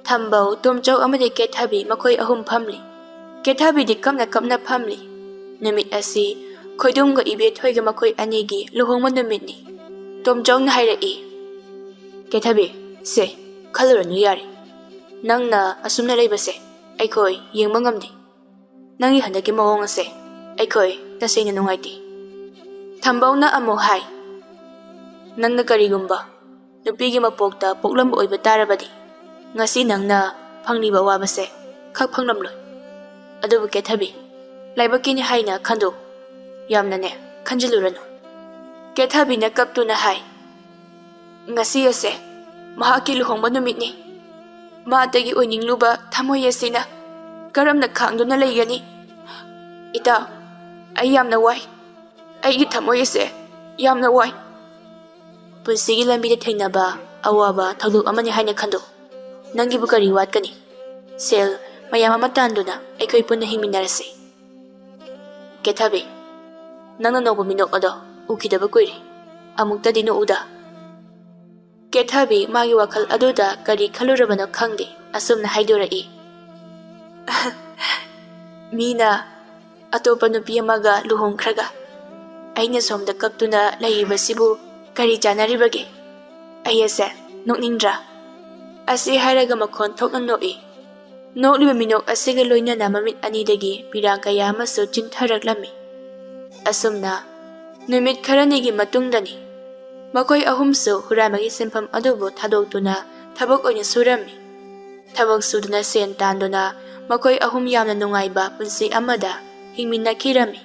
ꯊꯝꯕꯧ, ꯇꯣꯝꯆꯧ ꯑꯃꯗꯤ ꯀꯦꯊꯕꯤ ꯃꯈꯣꯏ ꯑꯍꯨꯝ ꯐꯝꯂꯤ꯫ ꯀꯦꯊꯕꯤꯗꯤ ꯀꯞꯅ ꯀꯞꯅ ꯐꯝꯂꯤ꯫ ꯅꯨꯃꯤꯠ ꯑꯁꯤ ꯈꯣꯏꯗꯨꯝꯒ ꯏꯕꯦꯊꯣꯏꯒ ꯃꯈꯣꯏ ꯑꯅꯤꯒꯤ ꯂꯨꯍꯣꯡꯕ ꯅꯨꯃꯤꯠꯅꯤ꯫ ꯇꯣꯝꯆꯧꯅ ꯍꯥꯏꯔꯛꯏ, "ꯀꯦꯊꯕꯤ, ꯁꯦ, ꯈꯜꯂꯨꯔꯅꯨ ꯌꯥꯔꯦ꯫ ꯅꯪꯅ ꯑꯁꯨꯝꯅ ꯂꯩꯕꯁꯦ ꯑꯩꯈꯣꯏ ꯌꯦꯡꯕ ꯉꯝꯗꯦ꯫ ꯅꯪꯒꯤ ꯍꯟꯗꯛꯀꯤ ꯃꯑꯣꯡ ꯑꯁꯦ ꯑꯩꯈꯣꯏ ꯇꯁꯦꯡꯅ ꯅꯨꯡꯉꯥꯏꯇꯦ꯫" ꯊꯝꯕꯧꯅ ꯑꯃꯨꯛ ꯍꯥꯏ, "ꯅꯪꯅ ꯀꯔꯤꯒꯨꯝꯕ ꯅꯨꯄꯤꯒꯤ ꯃꯄꯣꯛꯇ ꯄꯣꯛꯂꯝꯕ ꯑꯣꯏꯕ ꯇꯥꯔꯕꯗꯤ, ꯉꯁꯤ ꯅꯪꯅ ꯐꯪꯂꯤꯕ ꯑꯋꯥꯕꯁꯦ ꯈꯛ ꯐꯪꯂꯝꯂꯣꯏ꯫ ꯑꯗꯨꯕꯨ ꯀꯦꯊꯕꯤ, ꯂꯥꯏꯕꯛꯀꯤꯅꯤ ꯍꯥꯏꯅ ꯈꯟꯗꯣꯛ꯫ ꯌꯥꯝꯅꯅꯦ ꯈꯟꯖꯤꯜꯂꯨꯔꯅꯨ꯫" ꯀꯦꯊꯕꯤꯅ ꯀꯞꯇꯨꯅ ꯍꯥꯏ, "ꯉꯁꯤ ꯑꯁꯦ ꯃꯍꯥꯛꯀꯤ ꯂꯨꯍꯣꯡꯕ ꯅꯨꯃꯤꯠꯅꯤ꯫ ꯃꯥꯇꯒꯤ ꯑꯣꯏꯅꯤꯡꯂꯨꯕ ꯊꯃꯣꯏ ꯑꯁꯤꯅ ꯀꯔꯝꯅ ꯈꯥꯡꯗꯨꯅ ꯂꯩꯒꯅꯤ? ꯏꯇꯥꯎ, ꯑꯩ ꯌꯥꯝꯅ ꯋꯥꯏ꯫ ꯑꯩꯒꯤ ꯊꯃꯣꯏ ꯑꯁꯦ ꯌꯥꯝꯅ ꯋꯥꯏ꯫" ꯄꯨꯟꯁꯤꯒꯤ ꯂꯝꯕꯤꯗ ꯊꯦꯡꯅꯕ ꯑꯋꯥꯕ ꯊꯧꯗꯣꯛ ꯑꯃꯅꯤ ꯍꯥꯏꯅ ꯈꯟꯗꯣꯛ꯫ ꯅꯪꯒꯤꯕꯨ ꯀꯔꯤ ꯋꯥꯠꯀꯅꯤ? ꯁꯦꯜ ꯃꯌꯥꯝ ꯑꯃ ꯇꯥꯟꯗꯨꯅ ꯑꯩꯈꯣꯏ ꯄꯨꯟꯅ ꯍꯤꯡꯃꯤꯟꯅꯔꯁꯤ꯫ ꯀꯦꯊꯕꯤ, ꯅꯪꯅ ꯅꯣꯛꯄ ꯃꯤꯅꯣꯛ ꯑꯗꯣ ꯎꯈꯤꯗꯕ ꯀꯨꯏꯔꯦ꯫ ꯑꯃꯨꯛꯇꯗꯤ ꯅꯣꯛꯎꯗ꯫ ꯀꯦꯊꯕꯤ ꯃꯥꯒꯤ ꯋꯥꯈꯜ ꯑꯗꯨꯗ ꯀꯔꯤ ꯈꯜꯂꯨꯔꯕꯅꯣ ꯈꯪꯗꯦ, ꯑꯁꯨꯝꯅ ꯍꯥꯏꯗꯣꯔꯛꯏ, "ꯃꯤꯅ ꯑꯇꯣꯞꯄ ꯅꯨꯄꯤ ꯑꯃꯒ ꯂꯨꯍꯣꯡꯈ꯭ꯔꯒ ꯑꯩꯅ ꯁꯣꯝꯗ ꯀꯞꯇꯨꯅ ꯂꯩꯔꯤꯕꯁꯤꯕꯨ ꯀꯔꯤ ꯆꯥꯟꯅꯔꯤꯕꯒꯦ? ꯑꯩ ꯑꯁꯦ ꯅꯣꯛꯅꯤꯡꯗ꯭ꯔꯥ?" ꯑꯁꯤ ꯍꯥꯏꯔꯒ ꯃꯈꯣꯟ ꯊꯣꯛꯅ ꯅꯣꯛꯏ꯫ ꯅꯣꯛꯂꯤꯕ ꯃꯤꯅꯣꯛ ꯑꯁꯤꯒ ꯂꯣꯏꯅꯅ ꯃꯃꯤꯠ ꯑꯅꯤꯗꯒꯤ ꯄꯤꯔꯥꯡ ꯀꯌꯥ ꯑꯃꯁꯨ ꯆꯤꯟꯊꯔꯛꯂꯝꯃꯤ꯫ ꯑꯁꯨꯝꯅ ꯅꯨꯃꯤꯠ ꯈꯔꯅꯤꯒꯤ ꯃꯇꯨꯡꯗꯅꯤ꯫ ꯃꯈꯣꯏ ꯑꯍꯨꯝꯁꯨ ꯍꯨꯔꯥꯟꯕꯒꯤ ꯁꯤꯟꯐꯝ ꯑꯗꯨꯕꯨ ꯊꯥꯗꯣꯛꯇꯨꯅ ꯊꯕꯛ ꯑꯣꯏꯅ ꯁꯨꯔꯝꯃꯤ꯫ ꯊꯕꯛ ꯁꯨꯗꯨꯅ ꯁꯦꯟ ꯇꯥꯟꯗꯨꯅ ꯃꯈꯣꯏ ꯑꯍꯨꯝ ꯌꯥꯝꯅ ꯅꯨꯡꯉꯥꯏꯕ ꯄꯨꯟꯁꯤ ꯑꯃꯗ ꯍꯤꯡꯃꯤꯟꯅꯈꯤꯔꯝꯃꯤ꯫